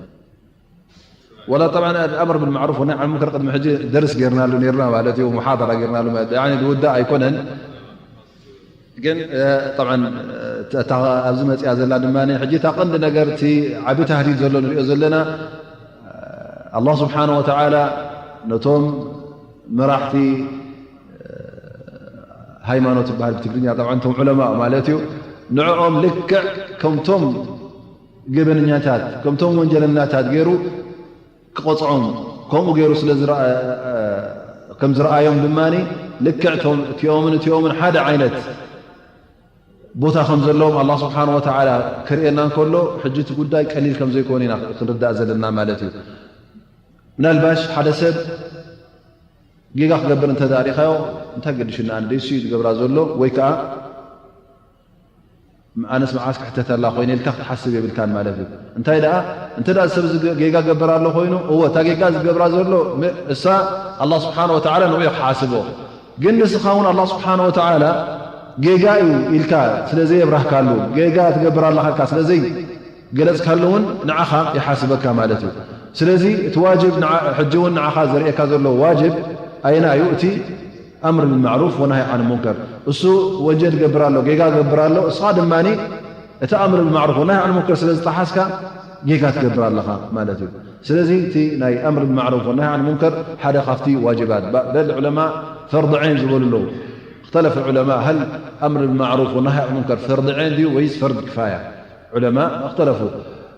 ወላ ጠብዓን ኣምር ብልማዕሩፍ ወናሃይ ዓን ሙንከር ቅድሚ ሕጂ ደርስ ጌርናሉ ኔርና ማለት እዩ፣ ሙሓደራ ጌርናሉ ማለት እዩ። ያኒ ዝውዳእ ኣይኮነን። ግን ጠብዓን እታ ኣብዚ መፅያ ዘላ ድማ ሕጂ እታ ቀንዲ ነገር እቲ ዓቢ ታህዲድ ዘሎ ንሪኦ ዘለና ኣላህ ስብሓነ ወተዓላ ነቶም መራሕቲ ሃይማኖት ዝበሃል ብትግርኛ ጠብዓ እቶም ዑለማ ማለት እዩ። ንዕኦም ልክዕ ከምቶም ገበነኛታት ከምቶም ወንጀለኛታት ገይሩ ክቐፅዖም ከምኡ ገይሩ ስለ ከም ዝረኣዮም ድማ ልክዕ እቲኦምን እቲኦምን ሓደ ዓይነት ቦታ ከም ዘለዎም ኣላህ ስብሓነ ወተዓላ ክርእየና እንከሎ ሕጂ እቲ ጉዳይ ቀሊል ከም ዘይኮነ ኢና ክንርዳእ ዘለና ማለት እዩ። ምናልባሽ ሓደ ሰብ ጌጋ ክገብር እንተ ደኣ ሪኢኻዮ እንታይ ገዲሹና ኣነ ደይሱ እዩ ዝገብራ ዘሎ ወይ ከዓ ኣነስ መዓስ ክሕተተላ ኮይነ ኢልካ ክትሓስብ የብልካን ማለት እዩ። እንታይ ደኣ እንተ ደኣ ሰብ ጌጋ ገብር ኣሎ ኮይኑ እወ እታ ጌጋ ዝገብራ ዘሎ እሳ ኣላህ ስብሓነ ወተዓላ ንዑ ክሓስቦ ግን ንስኻ እውን ኣላህ ስብሓነ ወተዓላ ጌጋ እዩ ኢልካ ስለ ዘየብራህካሉ ጌጋ ትገብር ኣለኻ ኢልካ ስለ ዘይ ገለጽካሉ እውን ንዓኻ ይሓስበካ ማለት እዩ። ስለዚ እቲ ዋጅብ ሕጂ እውን ንዓኻ ዘርእየካ ዘሎ ዋጅብ ኣየና እዩ? እቲ ኣምር ብልማዕሩፍ ወናሃይ ዓን ሙንከር። እሱ ወንጀል ገብር ኣሎ፣ ጌጋ ገብር ኣሎ፣ እስኻ ድማ እቲ ኣምር ብልማዕሩፍ ወናሃይ ዓን ሙንከር ስለ ዝጠሓስካ ጌጋ ትገብር ኣለኻ ማለት እዩ። ስለዚ እቲ ናይ ኣምር ብልማዕሩፍ ወናሃይ ዓን ሙንከር ሓደ ካብቲ ዋጅባት በል ዑለማ ፈርድ ዓይን ዝበሉ ኣለዉ። اختلف العلماء هل أمر بالمعروف والنهي عن المنكر فرض عين دي ويس فرض كفاية؟ علماء اختلفوا،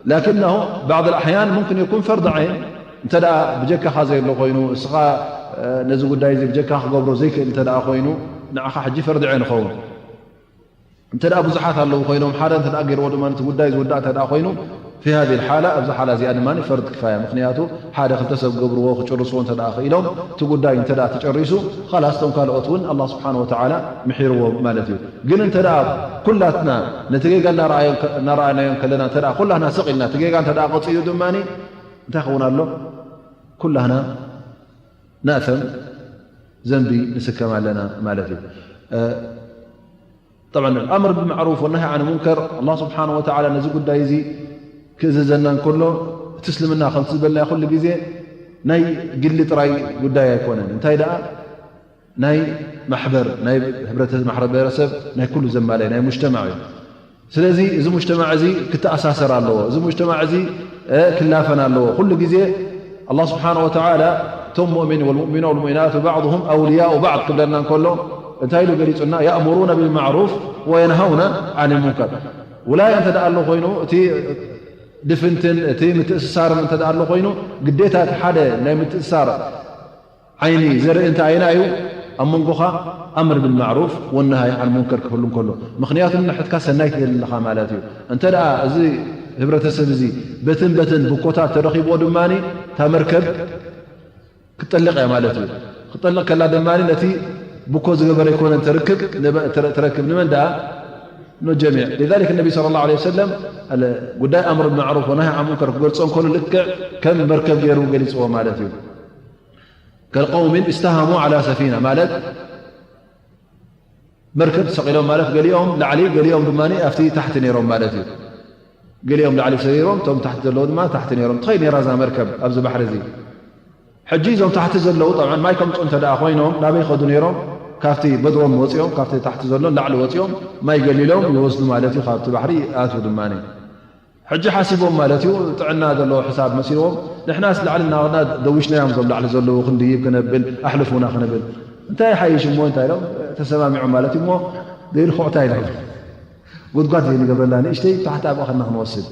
لكنه بعض الأحيان ممكن يكون فرض عين. أنت دا بجكا خازي اللي خوينو سخا نزو قداي زي بجكا خقبرو زي أنت دا خوينو نعخا حجي فرض عين خون. أنت دا أبو زحات اللي خوينو محارن تدا أجر ودو ما نتقداي زودا أنت دا خوينو في هذه الحالة أبزا حالة زي أدماني فرض كفاية مخنياتو حادة خلتسب قبرو وخجرسو أنت دا أخي لهم تقداي أنت دا تجرسو خلاص تنكال أتون الله سبحانه وتعالى ምሒርዎ ማለት እዩ። ግን እንተ ደኣ ኩላትና ነቲ ጌጋ እናረኣናዮ እንከለና፣ እንተ ደኣ ኩላህና ስቕ ኢልና እቲ ጌጋ እንተ ደኣ ቀጺሉ ድማኒ እንታይ ክኸውን ኣሎ? ኩላህና ናእተም ዘንቢ ንስከም ኣለና ማለት እዩ። ጠብዓን ኣምር ብማዕሩፍ ወነሃይ ዓን ሙንከር ኣላህ ስብሓነ ወተዓላ ነዚ ጉዳይ እዚ ክእዝዘና እንከሎ እቲ እስልምና ከምቲ ዝበልናዮ ኩሉ ግዜ ናይ ግሊ ጥራይ ጉዳይ ኣይኮነን። እንታይ ደኣ ናይ ማሕበር ናይ ሕብረተሰብ ማሕበረሰብ ናይ ኩሉ ዘማለየ ናይ ሙጅተማዕ እዩ። ስለዚ እዚ ሙጅተማዕ እዚ ክተኣሳሰር ኣለዎ። እዚ ሙጅተማዕ እዚ ክላፈን ኣለዎ። ኩሉ ግዜ ኣላህ ስብሓነ ወተዓላ እቶም ሙእሚን ወልሙእሚና ወልሙእሚናቱ ባዕضሁም ኣውልያኡ ባዕድ ክብለና እንከሎ እንታይ ኢሉ ገሊጹና? ያእሙሩነ ቢልማዕሩፍ ወየንሃውነ ዓን ሙንከር። ውላያ እንተ ደኣ ኣሎ ኮይኑ እቲ ድፍንትን እቲ ምትእስሳርን እንተ ደኣ ኣሎ ኮይኑ ግዴታ እቲ ሓደ ናይ ምትእስሳር ዓይኒ ዘርኢ እንታይ ኣይና እዩ? ኣብ መንጎኻ ኣምር ብልማዕሩፍ ወነሃይ ዓን ሙንከር ክህሉ እንከሎ፣ ምኽንያቱ ንሕትካ ሰናይ ትደሊ ኣለኻ ማለት እዩ። እንተ ደኣ እዚ ህብረተሰብ እዚ በትን በትን ብኮታት ተረኺብዎ ድማ እታ መርከብ ክትጠልቕ እያ ማለት እዩ። ክትጠልቕ ከላ ድማ ነቲ ብኮ ዝገበረ ይኮነን ተርክብ ትረክብ ንመን ደኣ ንጀሚዕ። لذلك النبي صلى الله عليه وسلم ጉዳይ ኣምር ብማዕሩፍ ወነሃይ ዓን ሙንከር ክገልጾ እንከሎ ልክዕ ከም መርከብ ገይሩ ገሊጽዎ ማለት እዩ። كالقوم استهموا على سفينة ማለት መርከብ ተሰቒሎም ማለት ገሊኦም ላዕሊ ገሊኦም ድማ ኣብቲ ታሕቲ ነይሮም ማለት እዩ። ገሊኦም ላዕሊ ሰሪሮም እቶም ታሕቲ ዘለዉ ድማ ታሕቲ ነይሮም ትኸይድ ነይራ እዛ መርከብ ኣብዚ ባሕሪ እዚ። ሕጂ እዞም ታሕቲ ዘለዉ ጠብዓን ማይ ከምፁ እንተ ደኣ ኮይኖም ናበይ ይኸዱ ነይሮም? ካብቲ በድሮም ወፂኦም ካብቲ ታሕቲ ዘሎ ላዕሊ ወፂኦም ማይ ገሊሎም ይወስዱ ማለት እዩ። ካብቲ ባሕሪ ይኣትዉ ድማ ሕጂ ሓሲቦም ማለት እዩ ጥዕና ዘለዎ ሕሳብ መሲልዎም ንሕናስ ላዕሊ እናኸድና ደዊሽናዮም እዞም ላዕሊ ዘለዉ ክንድይብ ክነብል ኣሕልፉና ክንብል እንታይ ሓይሽ እሞ እንታይ ኢሎም ተሰማሚዖም ማለት እዩ እሞ ዘይልኩዕታ ኢሎም ጉድጓድ ዘይንገብረላ ንእሽተይ ታሕቲ ኣብኣ ከድና ክንወስድ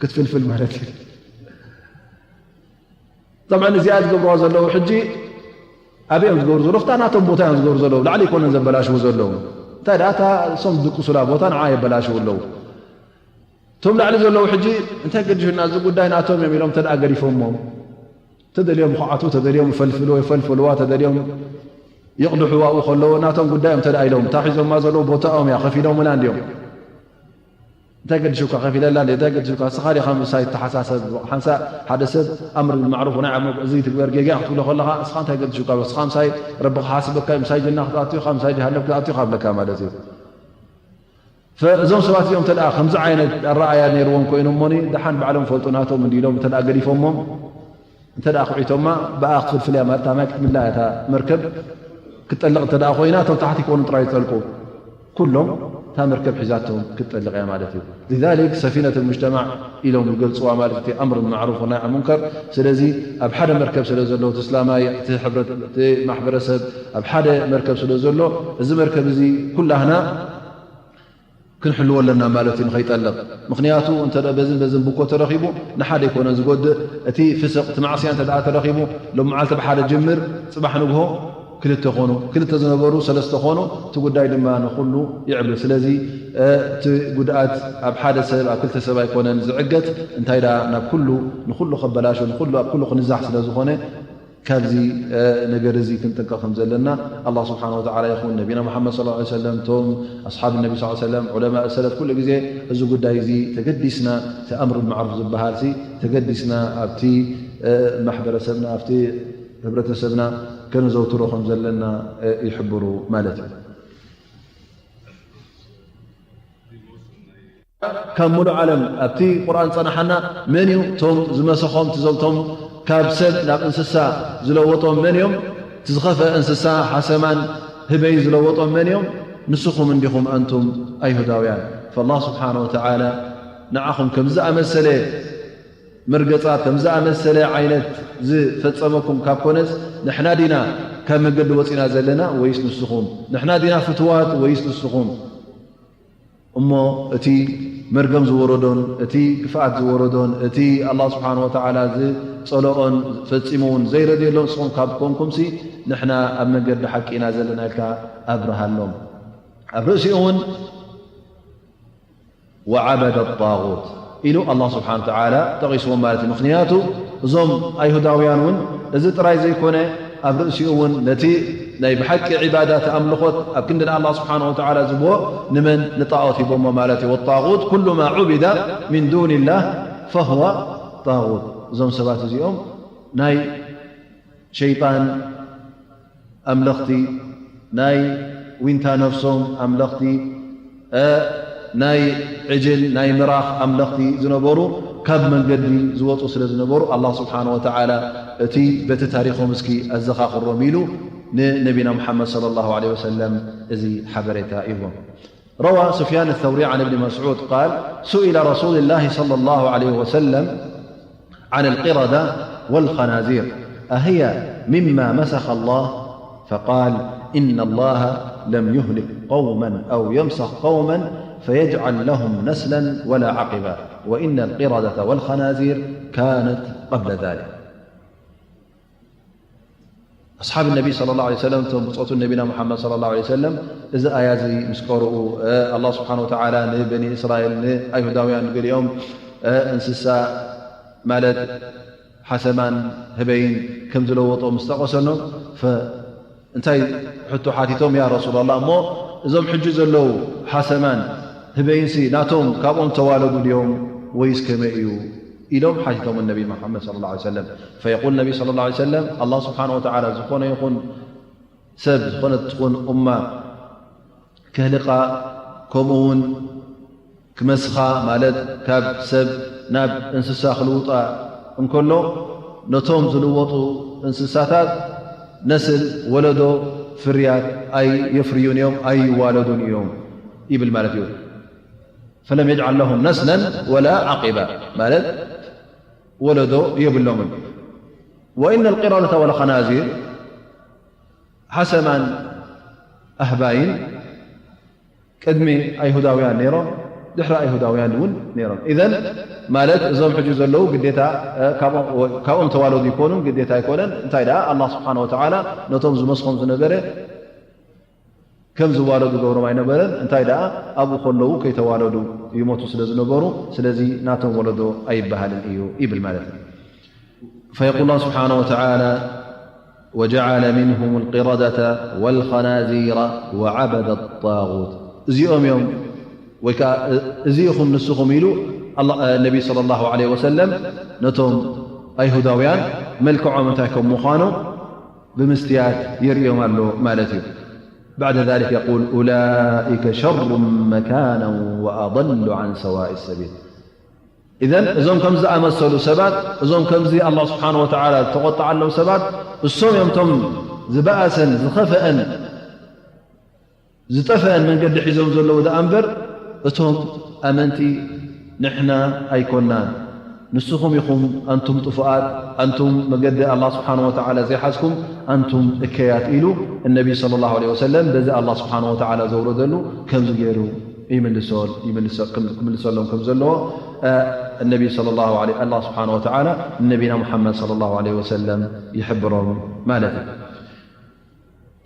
ክትፍልፍል ማለት እዩ። ጠብዓን እዚኣ ዝገብርዋ ዘለዉ ሕጂ ኣበይ እዮም ዝገብሩ ዘለዉ? ፍታ ናቶም ቦታ እዮም ዝገብሩ ዘለዉ። ላዕሊ ኣይኮነን ዘበላሽዉ ዘለዉ። እንታይ ደኣ እታ እሶም ዝድቅሱላ ቦታ ንዓ የበላሽዉ ኣለዉ። እቶም ላዕሊ ዘለዉ ሕጂ እንታይ ገዲሹና፣ እዚ ጉዳይ ናቶም እዮም ኢሎም እንተ ደኣ ገዲፎምዎም፣ ተደልዮም ክዓቱ፣ ተደልዮም ይፈልፍልዎ፣ ይፈልፍልዋ፣ ተደልዮም ይቕድሕዋ ኣብኡ ከለዉ ናቶም ጉዳይ እዮም እንተ ደኣ ኢሎም፣ እታ ሒዞማ ዘለዉ ቦታኦም እያ፣ ከፊሎምላ እንድዮም። እንታይ ገዲሹካ፣ ከፊለላ እንድየ፣ እንታይ ገዲሹካ፣ ንስኻ ዲኻ ምሳይ ትተሓሳሰብ? ሓንሳእ ሓደ ሰብ ኣምር ብልማዕሩፍ ወናይ ዓን ሙንከር፣ እዚ ትግበር ጌጋ ክትብሎ ከለኻ፣ ንስኻ እንታይ ገዲሹካ፣ ንስኻ ምሳይ ረቢ ክሓስበካ እዩ፣ ምሳይ ጀና ክትኣቱ ኢኻ፣ ምሳይ ጀሃነም ክትኣቱ ኢኻ ኣብለካ ማለት እዩ። ፈ-፣ እዞም ሰባት እዚኦም እንተ ደኣ ከምዚ ዓይነት ኣረኣእያ ነይርዎም ኮይኖም እሞኒ፣ ደሓን ባዕሎም ፈልጡ ናቶም እንዲ ኢሎም እንተ ደኣ ገዲፎሞም፣ እንተ ደኣ ኩዒቶማ፣ ብኣ ክትፍልፍል እያ ማለት፣ እታ ማይ ክትምላ እያ፣ እታ መርከብ ክትጠልቕ እንተ ደኣ ኮይና፣ እቶም ታሕቲ ይኮኑ ጥራይ ዝጠልቁ፣ ኩሎም እታ መርከብ ሒዛቶም ክትጠልቕ እያ ማለት እዩ። لذلك ሰፊነት المجتمع ኢሎም ዝገልጽዋ ማለት እቲ ኣምር ብማዕሩፍ ወናይ ዓን ሙንከር። ስለዚ ኣብ ሓደ መርከብ ስለ ዘሎ፣ እቲ እስላማይ፣ እቲ ሕብረት-፣ እቲ ማሕበረሰብ ኣብ ሓደ መርከብ ስለ ዘሎ፣ እዚ መርከብ እዚ ኩላህና ክንሕልዎ ኣለና ማለት እዩ፣ ንኸይጠልቕ። ምኽንያቱ እንተ ደኣ በዝን በዝን ብኮ ተረኺቡ፣ ንሓደ ኣይኮነን ዝጎድእ። እቲ ፍስቕ፣ እቲ ማዕስያ እንተ ደኣ ተረኺቡ፣ ሎም መዓልቲ ብሓደ ጅምር፣ ጽባሕ ንግሆ ክልተ ኾኑ፣ ክልተ ዝነበሩ ሰለስተ ኾኑ፣ እቲ ጉዳይ ድማ ንኹሉ ይዕብልል። ስለዚ፣ እ፣ እቲ ጉድኣት ኣብ ሓደ ሰብ፣ ኣብ ክልተ ሰብ ኣይኮነን ዝዕገት፣ እንታይ ደኣ ናብ ኩሉ፣ ንኹሉ ከበላሾ፣ ንኹሉ፣ ኣብ ኩሉ ክንዛሕ ስለ ዝኾነ፣ ካብዚ፣ እ፣ ነገር እዚ ክንጥንቀቕ ከም ዘለና ኣላህ ስብሓነ ወተዓላ ይኹን ነቢና ሙሓመድ ሰለላሁ ዐለይሂ ወሰለም፣ እቶም ኣስሓብ ነቢ ሰለላሁ ዐለይሂ ወሰለም፣ ዑለማእ ሰለፍ ኩሉ ግዜ እዚ ጉዳይ እዚ ተገዲስና፣ እቲ ኣምር ብማዕሩፍ ዝበሃል ሲ ተገዲስና ኣብቲ፣ እ፣ ማሕበረሰብና፣ ኣብቲ ህብረተሰብና ከነዘውትሮ ከም ዘለና፣ እ፣ ይሕብሩ ማለት እዩ። ካብ ሙሉእ ዓለም ኣብቲ ቁርኣን ዝጸናሓና መን እዩ? እቶም ዝመሰኾም፣ እዞም፣ እቶም ካብ ሰብ ናብ እንስሳ ዝለወጦም መን እዮም? እቲ ዝኸፍአ እንስሳ ሓሰማን ህበይን ዝለወጦም መን እዮም? ንስኹም እንዲኹም ኣንቱም ኣይሁዳውያን። ፈላህ ስብሓነ ወተዓላ ንዓኹም ከምዚ ዝኣመሰለ መርገጻት፣ ከምዚ ዝኣመሰለ ዓይነት ዝፈጸመኩም ካብ ኮነስ፣ ንሕና ዲና ካብ መገዲ ወጺና ዘለና ወይስ ንስኹም? ንሕና ዲና ፍትዋት ወይስ ንስኹም? እሞ እቲ መርገም ዝወረዶን፣ እቲ ክፍኣት ዝወረዶን፣ እቲ ኣላህ ስብሓነ ወተዓላ ዝጸልኦን ፈጺሙ እውን ዘይረድየሎ ንስኹም ካብ ኮንኩምሲ፣ ንሕና ኣብ መንገዲ ሓቂ ኢና ዘለና ኢልካ ኣብርሃሎም። ኣብ ርእሲኡ እውን ወዓበደ ጣጉት ኢሉ ኣላህ ስብሓነ ወተዓላ ጠቒስዎም ማለት እዩ። ምኽንያቱ እዞም ኣይሁዳውያን እውን እዚ ጥራይ ዘይኮነ፣ ኣብ ርእሲኡ እውን ነቲ ናይ ብሓቂ ዒባዳ፣ እቲ ኣምልኾት ኣብ ክንዲ ንኣላህ ስብሓነ ወተዓላ ዝብዎ ንመን? ንጣዖት ሂቦሞ ማለት እዩ። ወጣጉት ኩሉ ማ ዑቢደ ሚን ዱኒላህ ፈሁወ ጣጉት። እዞም ሰባት እዚኦም ናይ ሸይጣን ኣምለኽቲ፣ ናይ ዊንታ ነፍሶም ኣምለኽቲ፣ እ፣ ናይ ዕጅል፣ ናይ ምራኽ ኣምለኽቲ ዝነበሩ፣ ካብ መንገዲ ዝወጹ ስለ ዝነበሩ፣ ኣላህ ስብሓነ ወተዓላ እቲ በቲ ታሪኾም እስኪ ኣዘኻኽሮም ኢሉ ንነቢና ሙሓመድ ሰለላሁ ዐለይሂ ወሰለም እዚ ሓበሬታ ይህቦም። روى سفيان الثوري عن ابن مسعود قال: سئل رسول الله صلى الله عليه وسلم عن القردة والخنازير: أهي مما مسخ الله؟ فقال: إن الله لم يهلك قوما أو يمسخ قوما فيجعل لهم نسلا ولا عقبا، وإن القردة والخنازير كانت قبل ذلك. ኣስሓብ ነቢ ሰለላሁ ዐለይሂ ወሰለም፣ እቶም ብጾቱ ነቢና ሙሓመድ ሰለላሁ ዐለይሂ ወሰለም፣ እዚ ኣያ እዚ ምስ ቀርኡ፣ እ፣ ኣላህ ስብሓነ ወተዓላ ንበኒ እስራኤል፣ ንኣይሁዳውያን፣ ንገሊኦም፣ እ፣ እንስሳ ማለት ሓሰማን ህበይን ከም ዝለወጦ ምስ ጠቐሰሎም፣ ፈ-፣ እንታይ ሕቶ ሓቲቶም? ያ ረሱላላህ፣ እሞ እዞም ሕጂ ዘለዉ ሓሰማን ህበይንሲ ናቶም ካብኦም ተዋለዱ ድዮም ወይስ ከመይ እዩ? ኢሎም ሓቲቶም ነቢ መሓመድ ሰለላሁ ዐለይሂ ወሰለም። ፈየቁል ነቢ ሰለላሁ ዐለይሂ ወሰለም፣ ኣላህ ስብሓነ ወተዓላ ዝኾነ ይኹን ሰብ፣ ዝኾነት ትኹን ኡማ ከህልቓ፣ ከምኡ እውን ክመስኻ፣ ማለት ካብ ሰብ ናብ እንስሳ ክልውጣ እንከሎ፣ ነቶም ዝልወጡ እንስሳታት ነስል፣ ወለዶ፣ ፍርያት ኣየፍርዩን እዮም፣ ኣይዋለዱን እዮም ይብል ማለት እዩ። ፈለም የጅዓል ለሁም ነስለን ወላ ዓቂባ፣ ማለት ወለዶ የብሎምን። ወኢነ ልቂረደተ ወልኸናዚር፣ ሓሰማን ኣህባይን ቅድሚ ኣይሁዳውያን ነይሮም፣ ድሕሪ ኣይሁዳውያን እውን ነይሮም። ኢዘን ማለት እዞም ሕጂ ዘለዉ ግዴታ፣ እ፣ ካብኦም፣ ካብኦም ተዋለዱ ይኮኑን፣ ግዴታ ኣይኮነን። እንታይ ደኣ ኣላህ ስብሓነ ወተዓላ ነቶም ዝመስኾም ዝነበረ ከም ዝዋለዱ ገብሮም ኣይነበረን። እንታይ ደኣ ኣብኡ ከለዉ ከይተዋለዱ ይሞቱ ስለ ዝነበሩ፣ ስለዚ ናቶም ወለዶ ኣይበሃልን እዩ ይብል ማለት እዩ። فيقول الله سبحانه وتعالى: وجعل منهم القردة والخنازير وعبد الطاغوت. እዚኦም እዮም ወይ ከዓ እዚ ኢኹም ንስኹም ኢሉ ነቢ صلى الله عليه وسلم ነቶም ኣይሁዳውያን መልክዖም እንታይ ከም ምዃኑ ብምስትያት የርእዮም ኣሎ ማለት እዩ። بعد ذلك يقول: أولئك شر مكانا وأضل عن سواء السبيل. إذن እዞም ከምዚ ዝኣመሰሉ ሰባት፣ እዞም ከምዚ ኣላህ ስብሓነ ወተዓላ ዝተቖጠዓሎም ሰባት፣ እሶም እዮም እቶም ዝበኣሰን ዝኸፈአን ዝጠፈአን መንገዲ ሒዞም ዘለዉ ደኣ እምበር፣ እቶም ኣመንቲ ንሕና ኣይኮናን። ንስኹም ኢኹም ኣንቱም ጥፉኣት፣ ኣንቱም መገዲ ኣላህ ስብሓነ ወተዓላ ዘይሓዝኩም፣ ኣንቱም እከያት ኢሉ እነቢ ሰለላሁ ዐለይሂ ወሰለም በዚ ኣላህ ስብሓነ ወተዓላ ዘውረደሉ ከምዚ ገይሩ ይምልሶ-፣ ይምልሶ-፣ ክም-፣ ክምልሰሎም ከም ዘለዎ፣ እ፣ እነቢ ሰለላሁ ዐለይሂ፣ ኣላህ ስብሓነ ወተዓላ ንነቢና ሙሓመድ ሰለላሁ ዐለይሂ ወሰለም ይሕብሮም ማለት እዩ።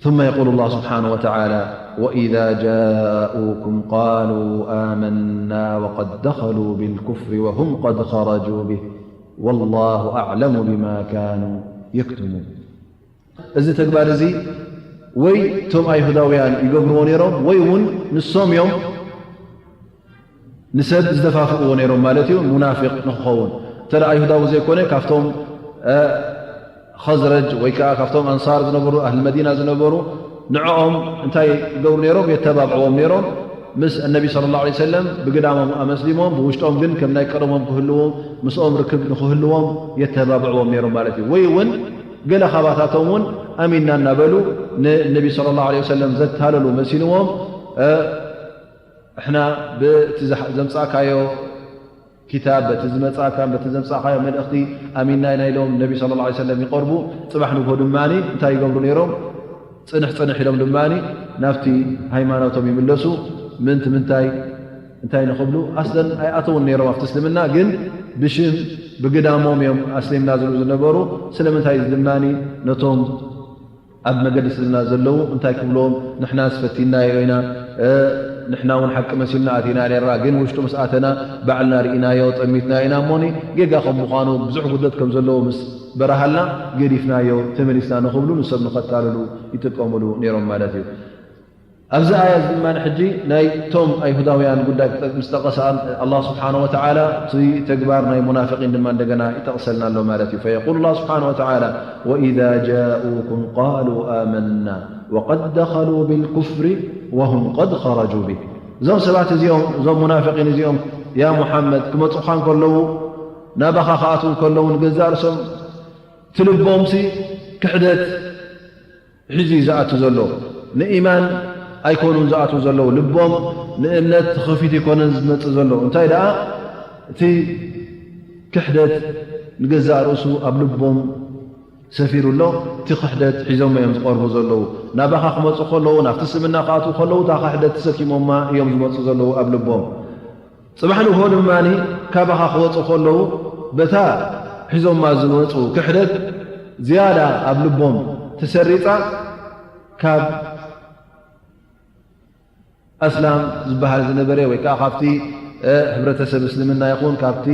ثم يقول الله سبحانه وتعالى: وإذا جاءوكم قالوا آمنا وقد دخلوا بالكفر وهم قد خرجوا به والله أعلم بما كانوا يكتمون. እዚ ተግባር እዚ ወይ እቶም ኣይሁዳውያን ይገብርዎ ነይሮም ወይ እውን ንሶም እዮም ንሰብ ዝደፋፍእዎ ነይሮም ማለት እዩ፣ ሙናፊቕ ንክኸውን። እንተ ደኣ ኣይሁዳዊ ዘይኮነ፣ ካብቶም፣ እ፣ ኸዝረጅ ወይ ከዓ ካብቶም ኣንሳር ዝነበሩ፣ ኣህሊ መዲና ዝነበሩ፣ ንዕኦም እንታይ ይገብሩ ነይሮም? የተባብዕዎም ነይሮም። ምስ እነቢ ሰለላሁ ዐለይሂ ወሰለም ብግዳሞም ኣመስሊሞም፣ ብውሽጦም ግን ከም ናይ ቀደሞም ክህልዎም፣ ምስኦም ርክብ ንክህልዎም የተባብዕዎም ነይሮም ማለት እዩ። ወይ እውን ገለ ካባታቶም እውን ኣሚንና እናበሉ ንነቢ ሰለላሁ ዐለይሂ ወሰለም ዘታለሉ መሲልዎም፣ እ፣ ንሕና በቲ ዘሕ-፣ ዘምጻእካዮ ኪታብ፣ በቲ ዝመጻእካ፣ በቲ ዘምጻእካዮ መልእኽቲ ኣሚንና ኢና ኢሎም ነቢ ሰለላሁ ዐለይሂ ወሰለም ይቐርቡ። ጽባሕ ንግሆ ድማ እንታይ ይገብሩ ነይሮም? ጽንሕ ጽንሕ ኢሎም ድማ ናብቲ ሃይማኖቶም ይምለሱ። ምንቲ ምንታይ እንታይ ንኽብሉ ኣስለን ኣይኣተውን ነይሮም ኣብቲ እስልምና፣ ግን ብሽም ብግዳሞም እዮም ኣስሊምና ዝብሉ ዝነበሩ። ስለምንታይ እዚ ድማ ነቶም ኣብ መገዲ እስልምና ዘለዉ እንታይ ክብሎም፣ ንሕናስ ፈቲናዮ ኢና፣ እ፣ ንሕና እውን ሓቂ መሲልና ኣቲና ነርና፣ ግን ውሽጡ ምስ ኣተና ባዕልና ርኢናዮ፣ ጠሚትና ኢና እሞኒ፣ ጌጋ ከም ምዃኑ ብዙሕ ጉድለት ከም ዘለዎ ምስ በራሃልና ገዲፍናዮ፣ ተመሊስና ንኽብሉ ንሰብ ንኸታልሉ ይጥቀምሉ ነይሮም ማለት እዩ። ኣብዚ ኣያ እዚ ድማ ሕጂ ናይቶም ኣይሁዳውያን ጉዳይ ምስ ጠቐሰ ኣላህ ስብሓነ ወተዓላ፣ እቲ ተግባር ናይ ሙናፊቂን ድማ እንደገና ይጠቕሰልና ኣሎ ማለት እዩ። فيقول الله سبحانه وتعالى: وإذا جاءوكم قالوا آمنا وقد دخلوا بالكفر وهم قد خرجوا به. እዞም ሰባት እዚኦም፣ እዞም ሙናፊቂን እዚኦም፣ ያ ሙሓመድ፣ ክመጹኻ እንከለዉ፣ ናባኻ ክኣትዉ እንከለዉ፣ ንገዛእ ርእሶም እቲ ልቦምሲ ክሕደት ሒዙ እዩ ዝኣቱ ዘሎ። ንኢማን ኣይኮኑን ዝኣትዉ ዘለዉ። ልቦም ንእምነት ተኸፊቱ ኣይኮነን ዝመጽእ ዘሎ። እንታይ ደኣ እቲ ክሕደት ንገዛእ ርእሱ ኣብ ልቦም ሰፊሩ ኣሎ። እቲ ክሕደት ሒዞም እዮም ዝቐርቡ ዘለዉ። ናባኻ ክመጹ ከለዉ፣ ናብቲ እስልምና ክኣትዉ ከለዉ፣ እታ ክሕደት ተሰኪሞማ እዮም ዝመጹ ዘለዉ ኣብ ልቦም። ጽባሕ ንግሆ ድማ ካባኻ ክወጹ ከለዉ፣ በታ ሒዞማ ዝመጹ ክሕደት ዝያዳ ኣብ ልቦም ተሰሪጻ፣ ካብ ኣስላም ዝበሃል ዝነበረ ወይ ከዓ ካብቲ፣ እ፣ ሕብረተሰብ እስልምና ይኹን ካብቲ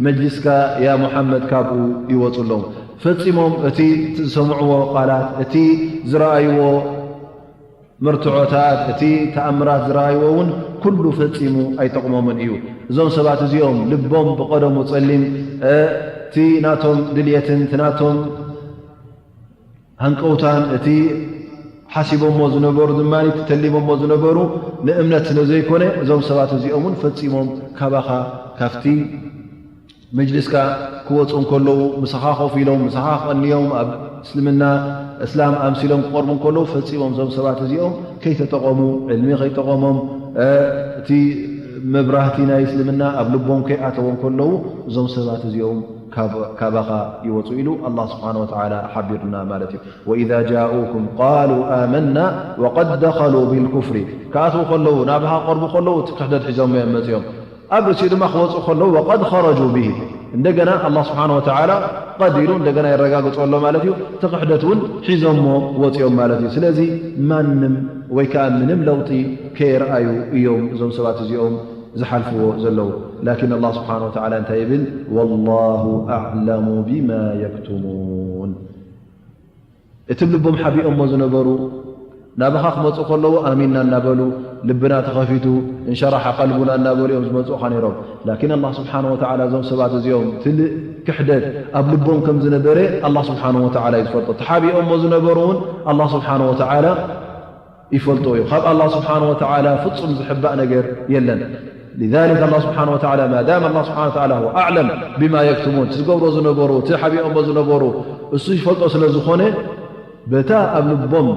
መጅሊስካ ያ ሙሓመድ ካብኡ ይወጹ ኣለዉ። ፈጺሞም እቲ ዝሰምዕዎ ቃላት፣ እቲ ዝረኣይዎ መርትዖታት፣ እቲ ተኣምራት ዝረኣይዎ እውን ኩሉ ፈጺሙ ኣይጠቕሞምን እዩ። እዞም ሰባት እዚኦም ልቦም ብቐደሙ ጸሊም፣ እ፣ እቲ ናቶም ድልየትን እቲ ናቶም ሃንቀውታን፣ እቲ ሓሲቦሞ ዝነበሩ ድማ፣ እቲ ተሊሞሞ ዝነበሩ ንእምነት ስለ ዘይኮነ፣ እዞም ሰባት እዚኦም እውን ፈጺሞም ካባኻ፣ ካብቲ መጅልስካ ክወጹ እንከለዉ፣ ምሳኻ ኮፍ ኢሎም፣ ምሳኻ ክቐንዮም፣ ኣብ እስልምና፣ እስላም ኣምሲሎም ክቐርቡ እንከለዉ፣ ፈጺሞም እዞም ሰባት እዚኦም ከይተጠቐሙ፣ ዕልሚ ከይጠቐሞም፣ እ፣ እቲ መብራህቲ ናይ እስልምና ኣብ ልቦም ከይኣተወ እንከለዉ፣ እዞም ሰባት እዚኦም ካብ-፣ ካባኻ ይወጹ ኢሉ ኣላህ ስብሓነ ወተዓላ ሓቢሩና ማለት እዩ። وإذا جاءوكم قالوا آمنا وقد دخلوا بالكفر። ክኣትዉ ከለዉ፣ ናብኻ ክቐርቡ ከለዉ፣ እቲ ክሕደት ሒዞም እዮም መጺኦም። ኣብ ርእሲኡ ድማ ክወጹ ከለዉ وقد خرجوا به። እንደገና ኣላህ ስብሓን ወተዓላ ቀዲሩ እንደገና የረጋግጾ ኣሎ ማለት እዩ። እቲ ክሕደት እውን ሒዞሞ ወፂኦም ማለት እዩ። ስለዚ ማንም ወይ ከዓ ምንም ለውጢ ከየርኣዩ እዮም እዞም ሰባት እዚኦም ዝሓልፍዎ ዘለዉ። ላኪን ኣላህ ስብሓን ወተዓላ እንታይ ይብል? ወላሁ ኣዕለሙ ቢማ የክቱሙን። እቲ ልቦም ሓቢኦሞ ዝነበሩ ናብኻ ክመፁ ከለዉ ኣሚንና እናበሉ ልብና ተኸፊቱ እንሸራሓ ቀልቡና እናበሉ እዮም ዝመፁኻ ነይሮም። ላኪን ኣላህ ስብሓን ወተዓላ እዞም ሰባት እዚኦም ትልእ ክሕደት ኣብ ልቦም ከም ዝነበረ ኣላህ ስብሓን ወተዓላ እዩ ዝፈልጦ። ተሓቢኦሞ ዝነበሩ እውን ኣላህ ስብሓን ወተዓላ ይፈልጦ እዩ። ካብ ኣላህ ስብሓን ወተዓላ ፍጹም ዝሕባእ ነገር የለን። لذلك ኣላህ ስብሓን ወተዓላ ማዳም ኣላህ ስብሓን ወተዓላ هو أعلم بما يكتمون፣ እቲ ዝገብሮ ዝነበሩ እቲ ሓቢኦሞ ዝነበሩ እሱ ይፈልጦ ስለ ዝኾነ በታ ኣብ ልቦም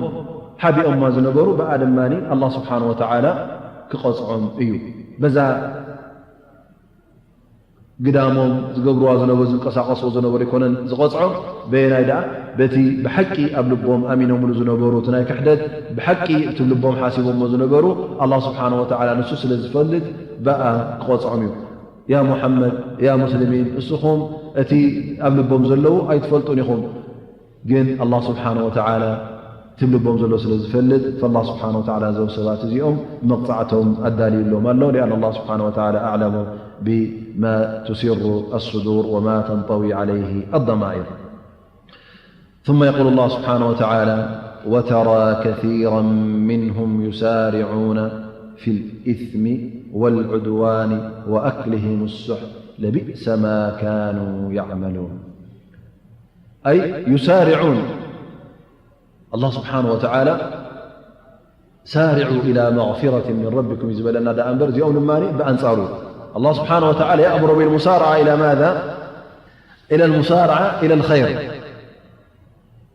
ሓቢኦማ ዝነበሩ ብኣ ድማ ኣላህ ስብሓን ወተዓላ ክቐፅዖም እዩ። በዛ ግዳሞም ዝገብርዋ ዝነበሩ ዝንቀሳቐስዎ ዝነበሩ ኣይኮነን ዝቐፅዖም። በየናይ ደኣ? በቲ ብሓቂ ኣብ ልቦም ኣሚኖምሉ ዝነበሩ እቲ ናይ ክሕደት ብሓቂ እቲ ልቦም ሓሲቦሞ ዝነበሩ ኣላህ ስብሓን ወተዓላ ንሱ ስለ ዝፈልጥ በኣ ክቐፅዖም እዩ። ያ ሙሓመድ፣ ያ ሙስሊሚን፣ እስኹም እቲ ኣብ ልቦም ዘለዉ ኣይትፈልጡን ኢኹም። ግን ኣላህ ስብሓን ወተዓላ እቲ ልቦም ዘሎ ስለ ዝፈልጥ፣ ፈላህ ስብሓን ወተዓላ እዞም ሰባት እዚኦም መቕፃዕቶም ኣዳልዩሎም ኣሎ። ሊኣን ኣላህ ስብሓን ወተዓላ ኣዕለሙ ብማ ቱሲሩ ኣስዱር ወማ ተንጠዊ ዓለይህ ኣደማኢር። ثم يقول الله سبحانه وتعالى: وترى كثيرا منهم يسارعون في الإثم والعدوان وأكلهم السحت لبئس ما كانوا يعملون. أي يسارعون. الله سبحانه وتعالى سارعوا إلى مغفرة من ربكم እዩ ዝበለና ደኣ እምበር፣ እዚኦም ድማ ብኣንጻሩ الله سبحانه وتعالى يأمر بالمسارعة إلى ماذا؟ إلى المسارعة إلى الخير،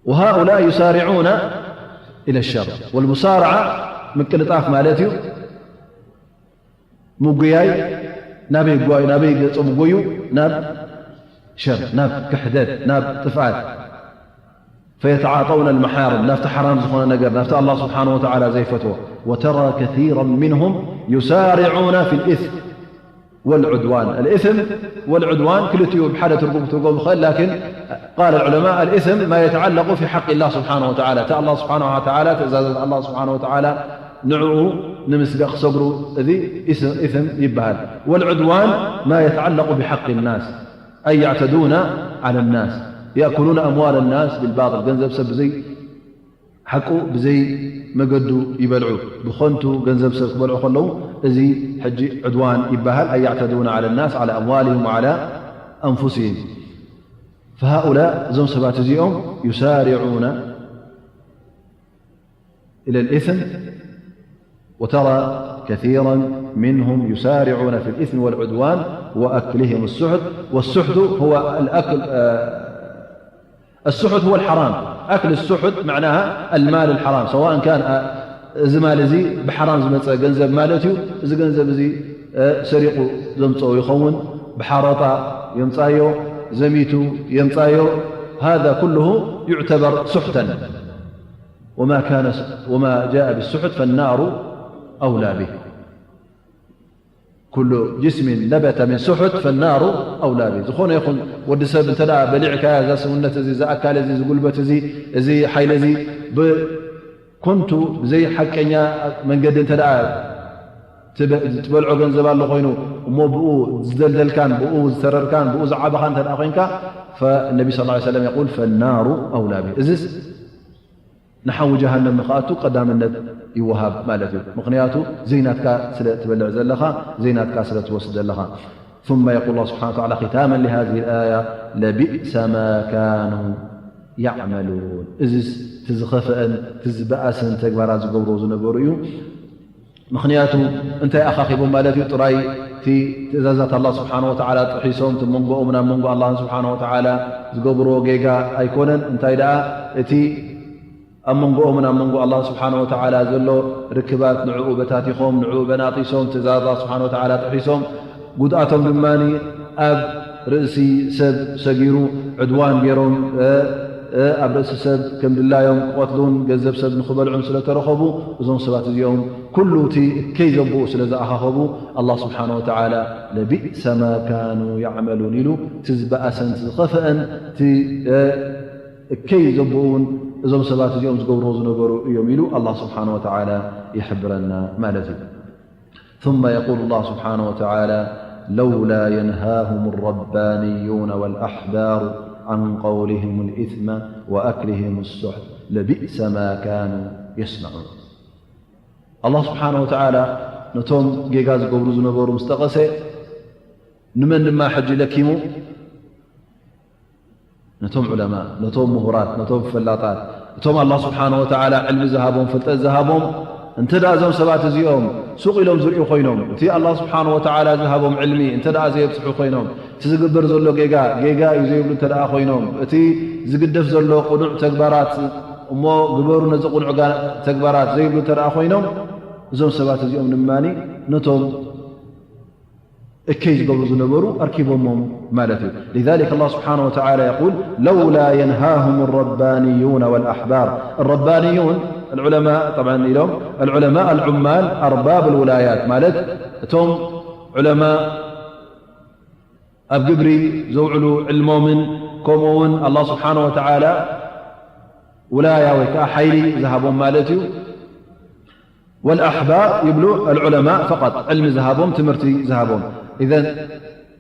وهؤلاء يسارعون إلى الشر. والمسارعة ምቅልጣፍ ማለት እዩ። ምጉያይ ናበይ ጓዩ፣ ናበይ ገጾም ጎዩ? ናብ ሸር፣ ናብ ክሕደት፣ ናብ ጥፍኣት። فيتعاطون المحارم، ናብቲ ሓራም ዝኾነ ነገር፣ ናብቲ ኣላህ ስብሓን ወተዓላ ዘይፈትዎ። وترى كثيرا منهم يسارعون في الإثم والعدوان. الإثم والعدوان ክልቲኡ ብሓደ ትርጉም ክትርጎም ይኽእል። ላኪን قال العلماء: الإثم ما يتعلق في حق الله سبحانه وتعالى، እቲ ኣላህ ስብሓን ወተዓላ ትእዛዛት ኣላህ ስብሓን ወተዓላ ንዕኡ ንምስጋ ክሰግሩ፣ እዚ ኢስ-፣ ኢስም ይበሃል። والعدوان ما يتعلق بحق الناس، أي يعتدون على الناس، يأكلون أموال الناس بالباطل، ገንዘብ ሰብ ብዘይ ሓቁ ብዘይ መገዱ ይበልዑ፣ ብኸንቱ ገንዘብ ሰብ ክበልዑ ከለዉ፣ እዚ ሕጂ ዕድዋን ይበሃል። أي يعتدون على الناس على أموالهم وعلى أنفسهم. فهؤلاء እዞም ሰባት እዚኦም يسارعون إلى الإثم، وترى كثيرا منهم يسارعون في الإثم والعدوان وأكلهم السحت. والسحت هو الأكل، آه، السحت هو الحرام. أكل السحت معناها المال الحرام، سواء كان، آه، እዚ ማል እዚ ብሓራም ዝመፀ ገንዘብ ማለት እዩ። እዚ ገንዘብ እዚ፣ እ፣ ሰሪቑ ዘምፀኦ ይኸውን፣ ብሓረጣ የምፃዮ፣ ዘሚቱ የምፃዮ። هذا كله يعتبر سحتا. وما كان س-، وما جاء بالسحت فالنار أولى به. ኩሉ ጅስሚን ነበተ ሚን ሱሑት ፈናሩ ኣውላ ቢህ። ዝኾነ ይኹን ወዲ ሰብ እንተ ደኣ በሊዕካ፣ እዛ ሰውነት እዚ፣ እዚ ኣካል እዚ፣ እዚ ጉልበት እዚ፣ እዚ ሓይሊ እዚ ብኮንቱ፣ ብዘይ ሓቀኛ መንገዲ እንተ ደኣ ትበ-፣ ትበልዖ ገንዘብ ኣሎ ኮይኑ፣ እሞ ብኡ ዝደልደልካን፣ ብኡ ዝተረርካን፣ ብኡ ዝዓበኻ እንተ ደኣ ኮይንካ፣ ፈነቢ ሰለላሁ ዐለይሂ ወሰለም የቁል፣ ፈናሩ ኣውላ ቢህ። እዚስ ንሓዊ ጀሃነም ንኽኣቱ ቀዳምነት ይወሃብ ማለት እዩ። ምኽንያቱ ዘይናትካ ስለ ትበልዕ ዘለኻ፣ ዘይናትካ ስለ ትወስድ ዘለኻ። ثم يقول الله سبحانه وتعالى ختاما لهذه الآية: لبئس ما كانوا يعملون። እዚስ እቲ ዝኸፍአን እቲ ዝበኣስን ተግባራት ዝገብርዎ ዝነበሩ እዩ። ምኽንያቱ እንታይ ኣኻኺቦም ማለት እዩ? ጥራይ እቲ ትእዛዛት ኣላህ ስብሓነ ወተዓላ ጥሒሶም፣ እቲ መንጎኦምን ኣብ መንጎ ኣላህን ስብሓነ ወተዓላ ዝገብርዎ ጌጋ ኣይኮነን። እንታይ ደኣ እቲ ኣብ መንጎኦምን ኣብ መንጎ ኣላህ ስብሓነ ወተዓላ ዘሎ ርክባት ንዕኡ በታቲኾም፣ ንዕኡ በናጢሶም፣ ትእዛዝ ኣላህ ስብሓነ ወተዓላ ጥሒሶም፣ ጉድኣቶም ድማ ኣብ ርእሲ ሰብ ሰጊሩ ዕድዋን ገይሮም፣ እ፣ ኣብ ርእሲ ሰብ ከም ድላዮም ክቐትሉን ገንዘብ ሰብ ንኽበልዑን ስለ ተረኸቡ፣ እዞም ሰባት እዚኦም ኩሉ እቲ እከይ ዘብኡ ስለ ዝኣኻኸቡ፣ ኣላህ ስብሓነ ወተዓላ ለቢእሰ ማ ካኑ ያዕመሉን ኢሉ፣ እቲ ዝበኣሰን እቲ ዝኸፍአን እቲ እከይ ዘብኡን እዞም ሰባት እዚኦም ዝገብርዎ ዝነበሩ እዮም ኢሉ ኣላህ ስብሓነ ወተዓላ ይሕብረና ማለት እዩ። ثم يقول الله سبحانه وتعالى: لولا ينهاهم الربانيون والأحبار عن قولهم الإثم وأكلهم السحت لبئس ما كانوا يصنعون. ኣላህ ስብሓነ ወተዓላ ነቶም ጌጋ ዝገብሩ ዝነበሩ ምስ ጠቐሰ፣ ንመን ድማ ሕጂ ለኪሙ? ነቶም ዑለማ፣ ነቶም ምሁራት፣ ነቶም ፈላጣት፣ እቶም ኣላህ ስብሓነ ወተዓላ ዕልሚ ዝሃቦም፣ ፍልጠት ዝሃቦም፣ እንተ ደኣ እዞም ሰባት እዚኦም ሱቕ ኢሎም ዝርእዩ ኮይኖም፣ እቲ ኣላህ ስብሓነ ወተዓላ ዝሃቦም ዕልሚ እንተ ደኣ ዘየብጽሑ ኮይኖም፣ እቲ ዝግበር ዘሎ ጌጋ፣ ጌጋ እዩ ዘይብሉ እንተ ደኣ ኮይኖም፣ እቲ ዝግደፍ ዘሎ ቅኑዕ ተግባራት እሞ ግበሩ ነዚ ቅኑዕ ጋ-፣ ተግባራት ዘይብሉ እንተ ደኣ ኮይኖም፣ እዞም ሰባት እዚኦም ድማ ነቶም እከይ ዝገብሩ ዝነበሩ ኣርኪቦሞም ማለት እዩ። لذلك الله سبحانه وتعالى يقول: لولا ينهاهم الربانيون والأحبار. الربانيون العلماء طبعا ኢሎም العلماء العمال أرباب الولايات ማለት እቶም ዑለማ ኣብ ግብሪ ዘውዕሉ ዕልሞምን ከምኡ እውን ኣላህ ስብሓነ ወተዓላ ውላያ ወይ ከዓ ሓይሊ ዝሃቦም ማለት እዩ። ወልኣሕባር ይብሉ ኣልዑለማ ፈቐጥ፣ ዕልሚ ዝሃቦም፣ ትምህርቲ ዝሃቦም። ኢዘን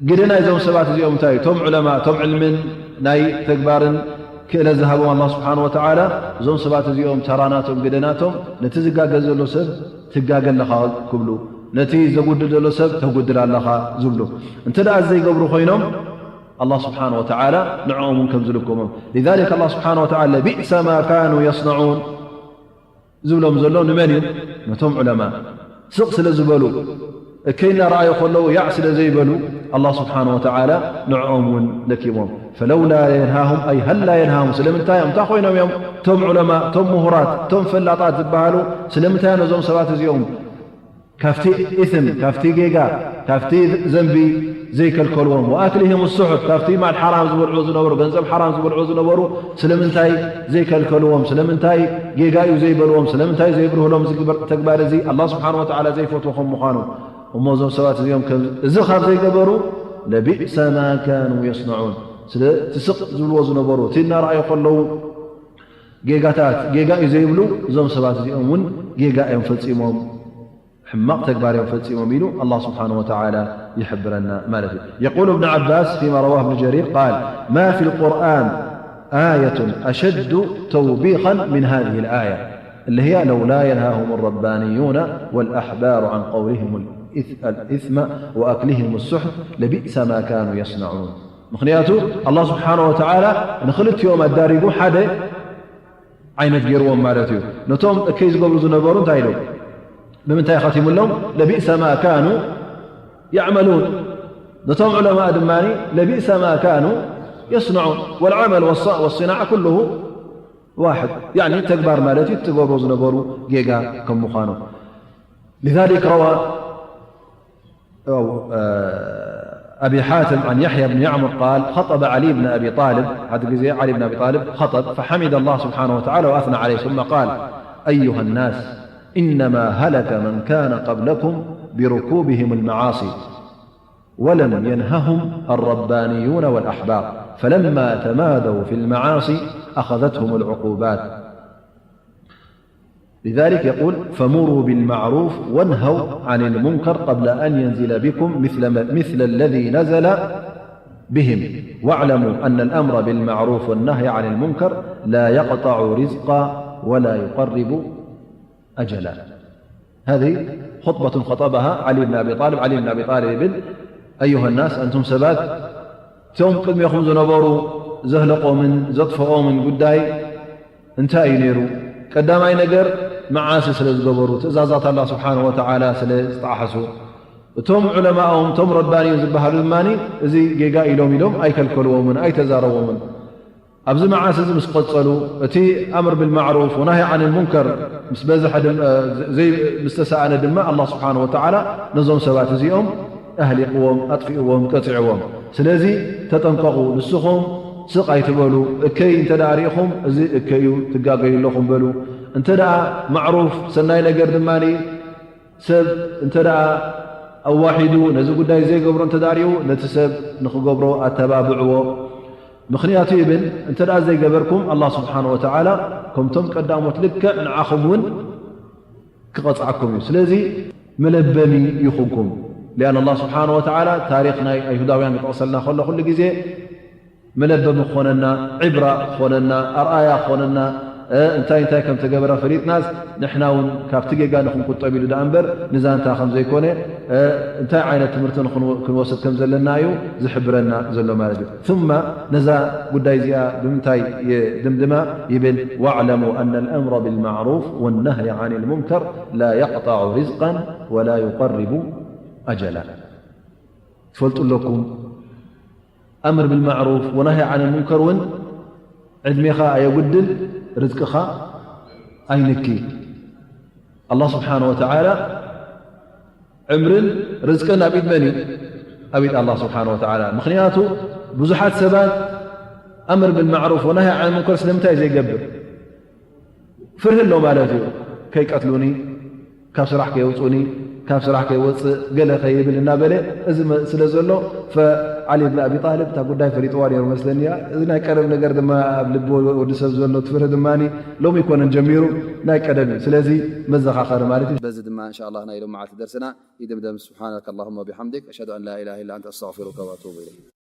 ግደ ናይዞም ሰባት እዚኦም እንታይ እዩ? እቶም ዑለማ፣ እቶም ዕልምን ናይ ተግባርን ክእለት ዝሃቦም ኣላህ ስብሓነ ወተዓላ፣ እዞም ሰባት እዚኦም ተራ ናቶም፣ ግደ ናቶም፣ ነቲ ዝጋገ ዘሎ ሰብ ትጋገ ኣለኻ ክብሉ፣ ነቲ ዘጉድል ዘሎ ሰብ ተጉድል ኣለኻ ዝብሉ። እንተ ደኣ ዘይገብሩ ኮይኖም፣ ኣላህ ስብሓነ ወተዓላ ንዕኦም እውን ከም ዝልከሞም። ሊዛሊክ ኣላህ ስብሓነ ወተዓላ ለቢእሰ ማ ካኑ የስነዑን ዝብሎም ዘሎ ንመን እዩ? ነቶም ዑለማ። ስቕ ስለ ዝበሉ፣ እከይ እናረኣዩ ከለዉ ያዕ ስለ ዘይበሉ፣ ኣላህ ስብሓነ ወተዓላ ንዕኦም እውን ለኪሞም። ፈለውላ የንሃሁም፣ ኣይ ሀላ የንሃሁም፣ ስለምንታይ እዮም? እንታይ ኮይኖም እዮም? እቶም ዑለማ፣ እቶም ምሁራት፣ እቶም ፈላጣት ዝበሃሉ ስለምንታይ እዮም ነዞም ሰባት እዚኦም ካብቲ ኢስም፣ ካብቲ ጌጋ፣ ካብቲ ዘንቢ ዘይከልከልዎም? ወኣክሊሂም ሱሑት፣ ካብቲ ማል ሓራም ዝበልዑ ዝነበሩ፣ ገንዘብ ሓራም ዝበልዑ ዝነበሩ ስለምንታይ ዘይከልከልዎም? ስለምንታይ ጌጋ እዩ ዘይበልዎም? ስለምንታይ ዘይብርህሎም? እዚ ግበር-፣ ተግባር እዚ ኣላህ ስብሓነ ወተዓላ ዘይፈትዎ ከም ምዃኑ እሞ እዞም ሰባት እዚኦም ከም-፣ እዚ ካብ ዘይገበሩ ለቢእሰ ማ ካኑ የስነዑን። ስለ እቲ ስቕ ዝብልዎ ዝነበሩ፣ እቲ እናረኣዩ ከለዉ ጌጋታት፣ ጌጋ እዩ ዘይብሉ፣ እዞም ሰባት እዚኦም እውን ጌጋ እዮም ፈጺሞም፣ ሕማቕ ተግባር እዮም ፈጺሞም ኢሉ ኣላህ ስብሓነሁ ወተዓላ ይሕብረና ማለት እዩ። የቁል እብን ዓባስ ፊማ ረዋህ እብን ጀሪር ቃል፣ ማ ፊ ልቁርኣን ኣየቱን ኣሸዱ ተውቢኸን ምን ሃዚህ ልኣያ፣ اللي هي لولا ينهاهم الربانيون والأحبار عن قولهم الإث-، الإثم وأكلهم السحت لبئس ما كانوا يصنعون። ምኽንያቱ ኣላህ ስብሓነሁ ወተዓላ ንኽልቲኦም ኣዳሪጉ ሓደ ዓይነት ገይርዎም ማለት እዩ። ነቶም እከይ ዝገብሩ ዝነበሩ እንታይ ኢሉ? ብምንታይ ኸቲሙሎም? ለቢእሰ ማ ካኑ ያዕመሉን። ነቶም ዑለማእ ድማ ለቢእሰ ማ ካኑ የስነዑን። ወልዓመል ወሳ-፣ ወሲናዓ ኩሉሁ ዋሕድ። ያዕኒ ተግባር ማለት እዩ፣ እትገብሮ ዝነበሩ ጌጋ ከም ምዃኑ። لذلك روى أبي حاتم عن يحيى بن يعمر قال، خطب علي بن أبي طالب، هذا جزء علي بن أبي طالب خطب، فحمد الله سبحانه وتعالى وأثنى عليه، ثم قال، أيها الناس، إنما هلك من كان قبلكم بركوبهم المعاصي، ولم ينههم الربانيون والأحبار، فلما تمادوا في المعاصي أخذتهم العقوبات. لذلك يقول، فمروا بالمعروف وانهوا عن المنكر قبل أن ينزل بكم مثل، مثل الذي نزل بهم، واعلموا أن الأمر بالمعروف والنهي عن المنكر لا يقطع رزقا ولا يقرب أجلا. هذه خطبة خطبها علي بن أبي طالب. علي بن أبي طالب يقول، أيها الناس، أنتم ሰባት፣ እቶም ቅድሜኹም ዝነበሩ ዘህለቆምን ዘጥፍኦምን ጉዳይ እንታይ እዩ ነይሩ? ቀዳማይ ነገር፣ መዓሲ ስለ ዝገበሩ፣ ትእዛዛት ኣላህ ስብሓነሁ ወተዓላ ስለ ዝጠሓሱ። እቶም ዑለማኦም፣ እቶም ረባንዩን ዝበሃሉ ድማ፣ እዚ ጌጋ ኢሎም ኢሎም ኣይከልከልዎምን ኣይተዛረቦምን። ኣብዚ መዓሲ እዚ ምስ ቀጸሉ፣ እቲ ኣምር ብልማዕሩፍ ወናሂ ዓን ልሙንከር ምስ በዝሐ ድም-፣ ዘይ-፣ ምስ ተሰኣነ ድማ፣ ኣላህ ስብሓነሁ ወተዓላ ነዞም ሰባት እዚኦም ኣህሊቕዎም፣ ኣጥፊእዎም፣ ቀጺዕዎም። ስለዚ ተጠንቀቑ፣ ንስኹም ስቕ ኣይትበሉ። እከይ እንተ ደኣ ርኢኹም፣ እዚ እከይ እዩ፣ ትጋገዩ ኣለኹም በሉ። እንተ ደኣ ማዕሩፍ፣ ሰናይ ነገር ድማ ሰብ እንተ ደኣ ኣዋሒዱ፣ ነዚ ጉዳይ ዘይገብሮ እንተ ደኣ ርኢኹ፣ ነቲ ሰብ ንኽገብሮ ኣተባብዕዎ። ምኽንያቱ ይብል፣ እንተ ደኣ ዘይገበርኩም፣ ኣላህ ስብሓነ ወተዓላ ከምቶም ቀዳሞት ልክዕ ንዓኹም እውን ክቐጽዓኩም እዩ። ስለዚ መለበሚ ይኹንኩም። ሊኣን ኣላህ ስብሓነ ወተዓላ ታሪኽ ናይ ኣይሁዳውያን ክጠቕሰልና ከሎ ኩሉ ግዜ መለበሚ ክኾነና፣ ዕብራ ክኾነና፣ ኣርኣያ ክኾነና፣ እ፣ እንታይ እንታይ ከም ተገበረ ፈሊጥናስ ንሕና እውን ካብቲ ጌጋ ንኽንቁጠብ ኢሉ ደኣ እምበር ንዛንታ ከም ዘይኮነ፣ እ፣ እንታይ ዓይነት ትምህርቲ ንኽንወ-፣ ክንወስድ ከም ዘለና እዩ ዝሕብረና ዘሎ ማለት እዩ። ثم ነዛ ጉዳይ እዚኣ ብምንታይ ይድምድማ ይብል፣ واعلموا أن الأمر بالمعروف والنهي عن المنكر لا يقطع رزقا ولا يقرب أجلا። ትፈልጡ ኣለኩም ኣምር ብልማዕሩፍ ወናሂ ዓን ሙንከር እውን ዕድሜኻ ኣየጉድል፣ ርዝቅኻ ኣይንኪ። ኣላህ ስብሓነ ወተዓላ ዕምርን ርዝቅን ኣብ ኢድ መን እዩ? ኣብ ኢድ ኣላህ ስብሓነ ወተዓላ። ምኽንያቱ ብዙሓት ሰባት ኣምር ብልማዕሩፍ ወናሂ ዓን ሙንከር ስለምንታይ ዘይገብር? ፍርሂ ኣሎ ማለት እዩ። ከይቀትሉኒ፣ ካብ ስራሕ ከየውፁኒ፣ ካብ ስራሕ ከይወፅእ፣ ገለ ከይብል እናበለ እዚ መ-፣ ስለ ዘሎ፣ ፈ-፣ ዓሊ ብን ኣቢ ጣልብ እታ ጉዳይ ፈሊጥዋ ነይሩ መስለኒ እያ። እዚ ናይ ቀደም ነገር ድማ ኣብ ልቢ ወዲ ሰብ ዘሎ እቲ ፍርሂ ድማ ሎሚ ኣይኮነን ጀሚሩ፣ ናይ ቀደም እዩ። ስለዚ መዘኻኸሪ ማለት እዩ። በዚ ድማ እንሻ ኣላህ ናይ ሎማዓልቲ ደርስና ይድምደም። ስብሓነከ ኣላሁመ ወቢሓምዲክ፣ ኣሽሀዱ ኣን ላ ኢላሃ ኢላ ኣንተ፣ ኣስተግፊሩከ ወኣቱቡ ኢለይክ።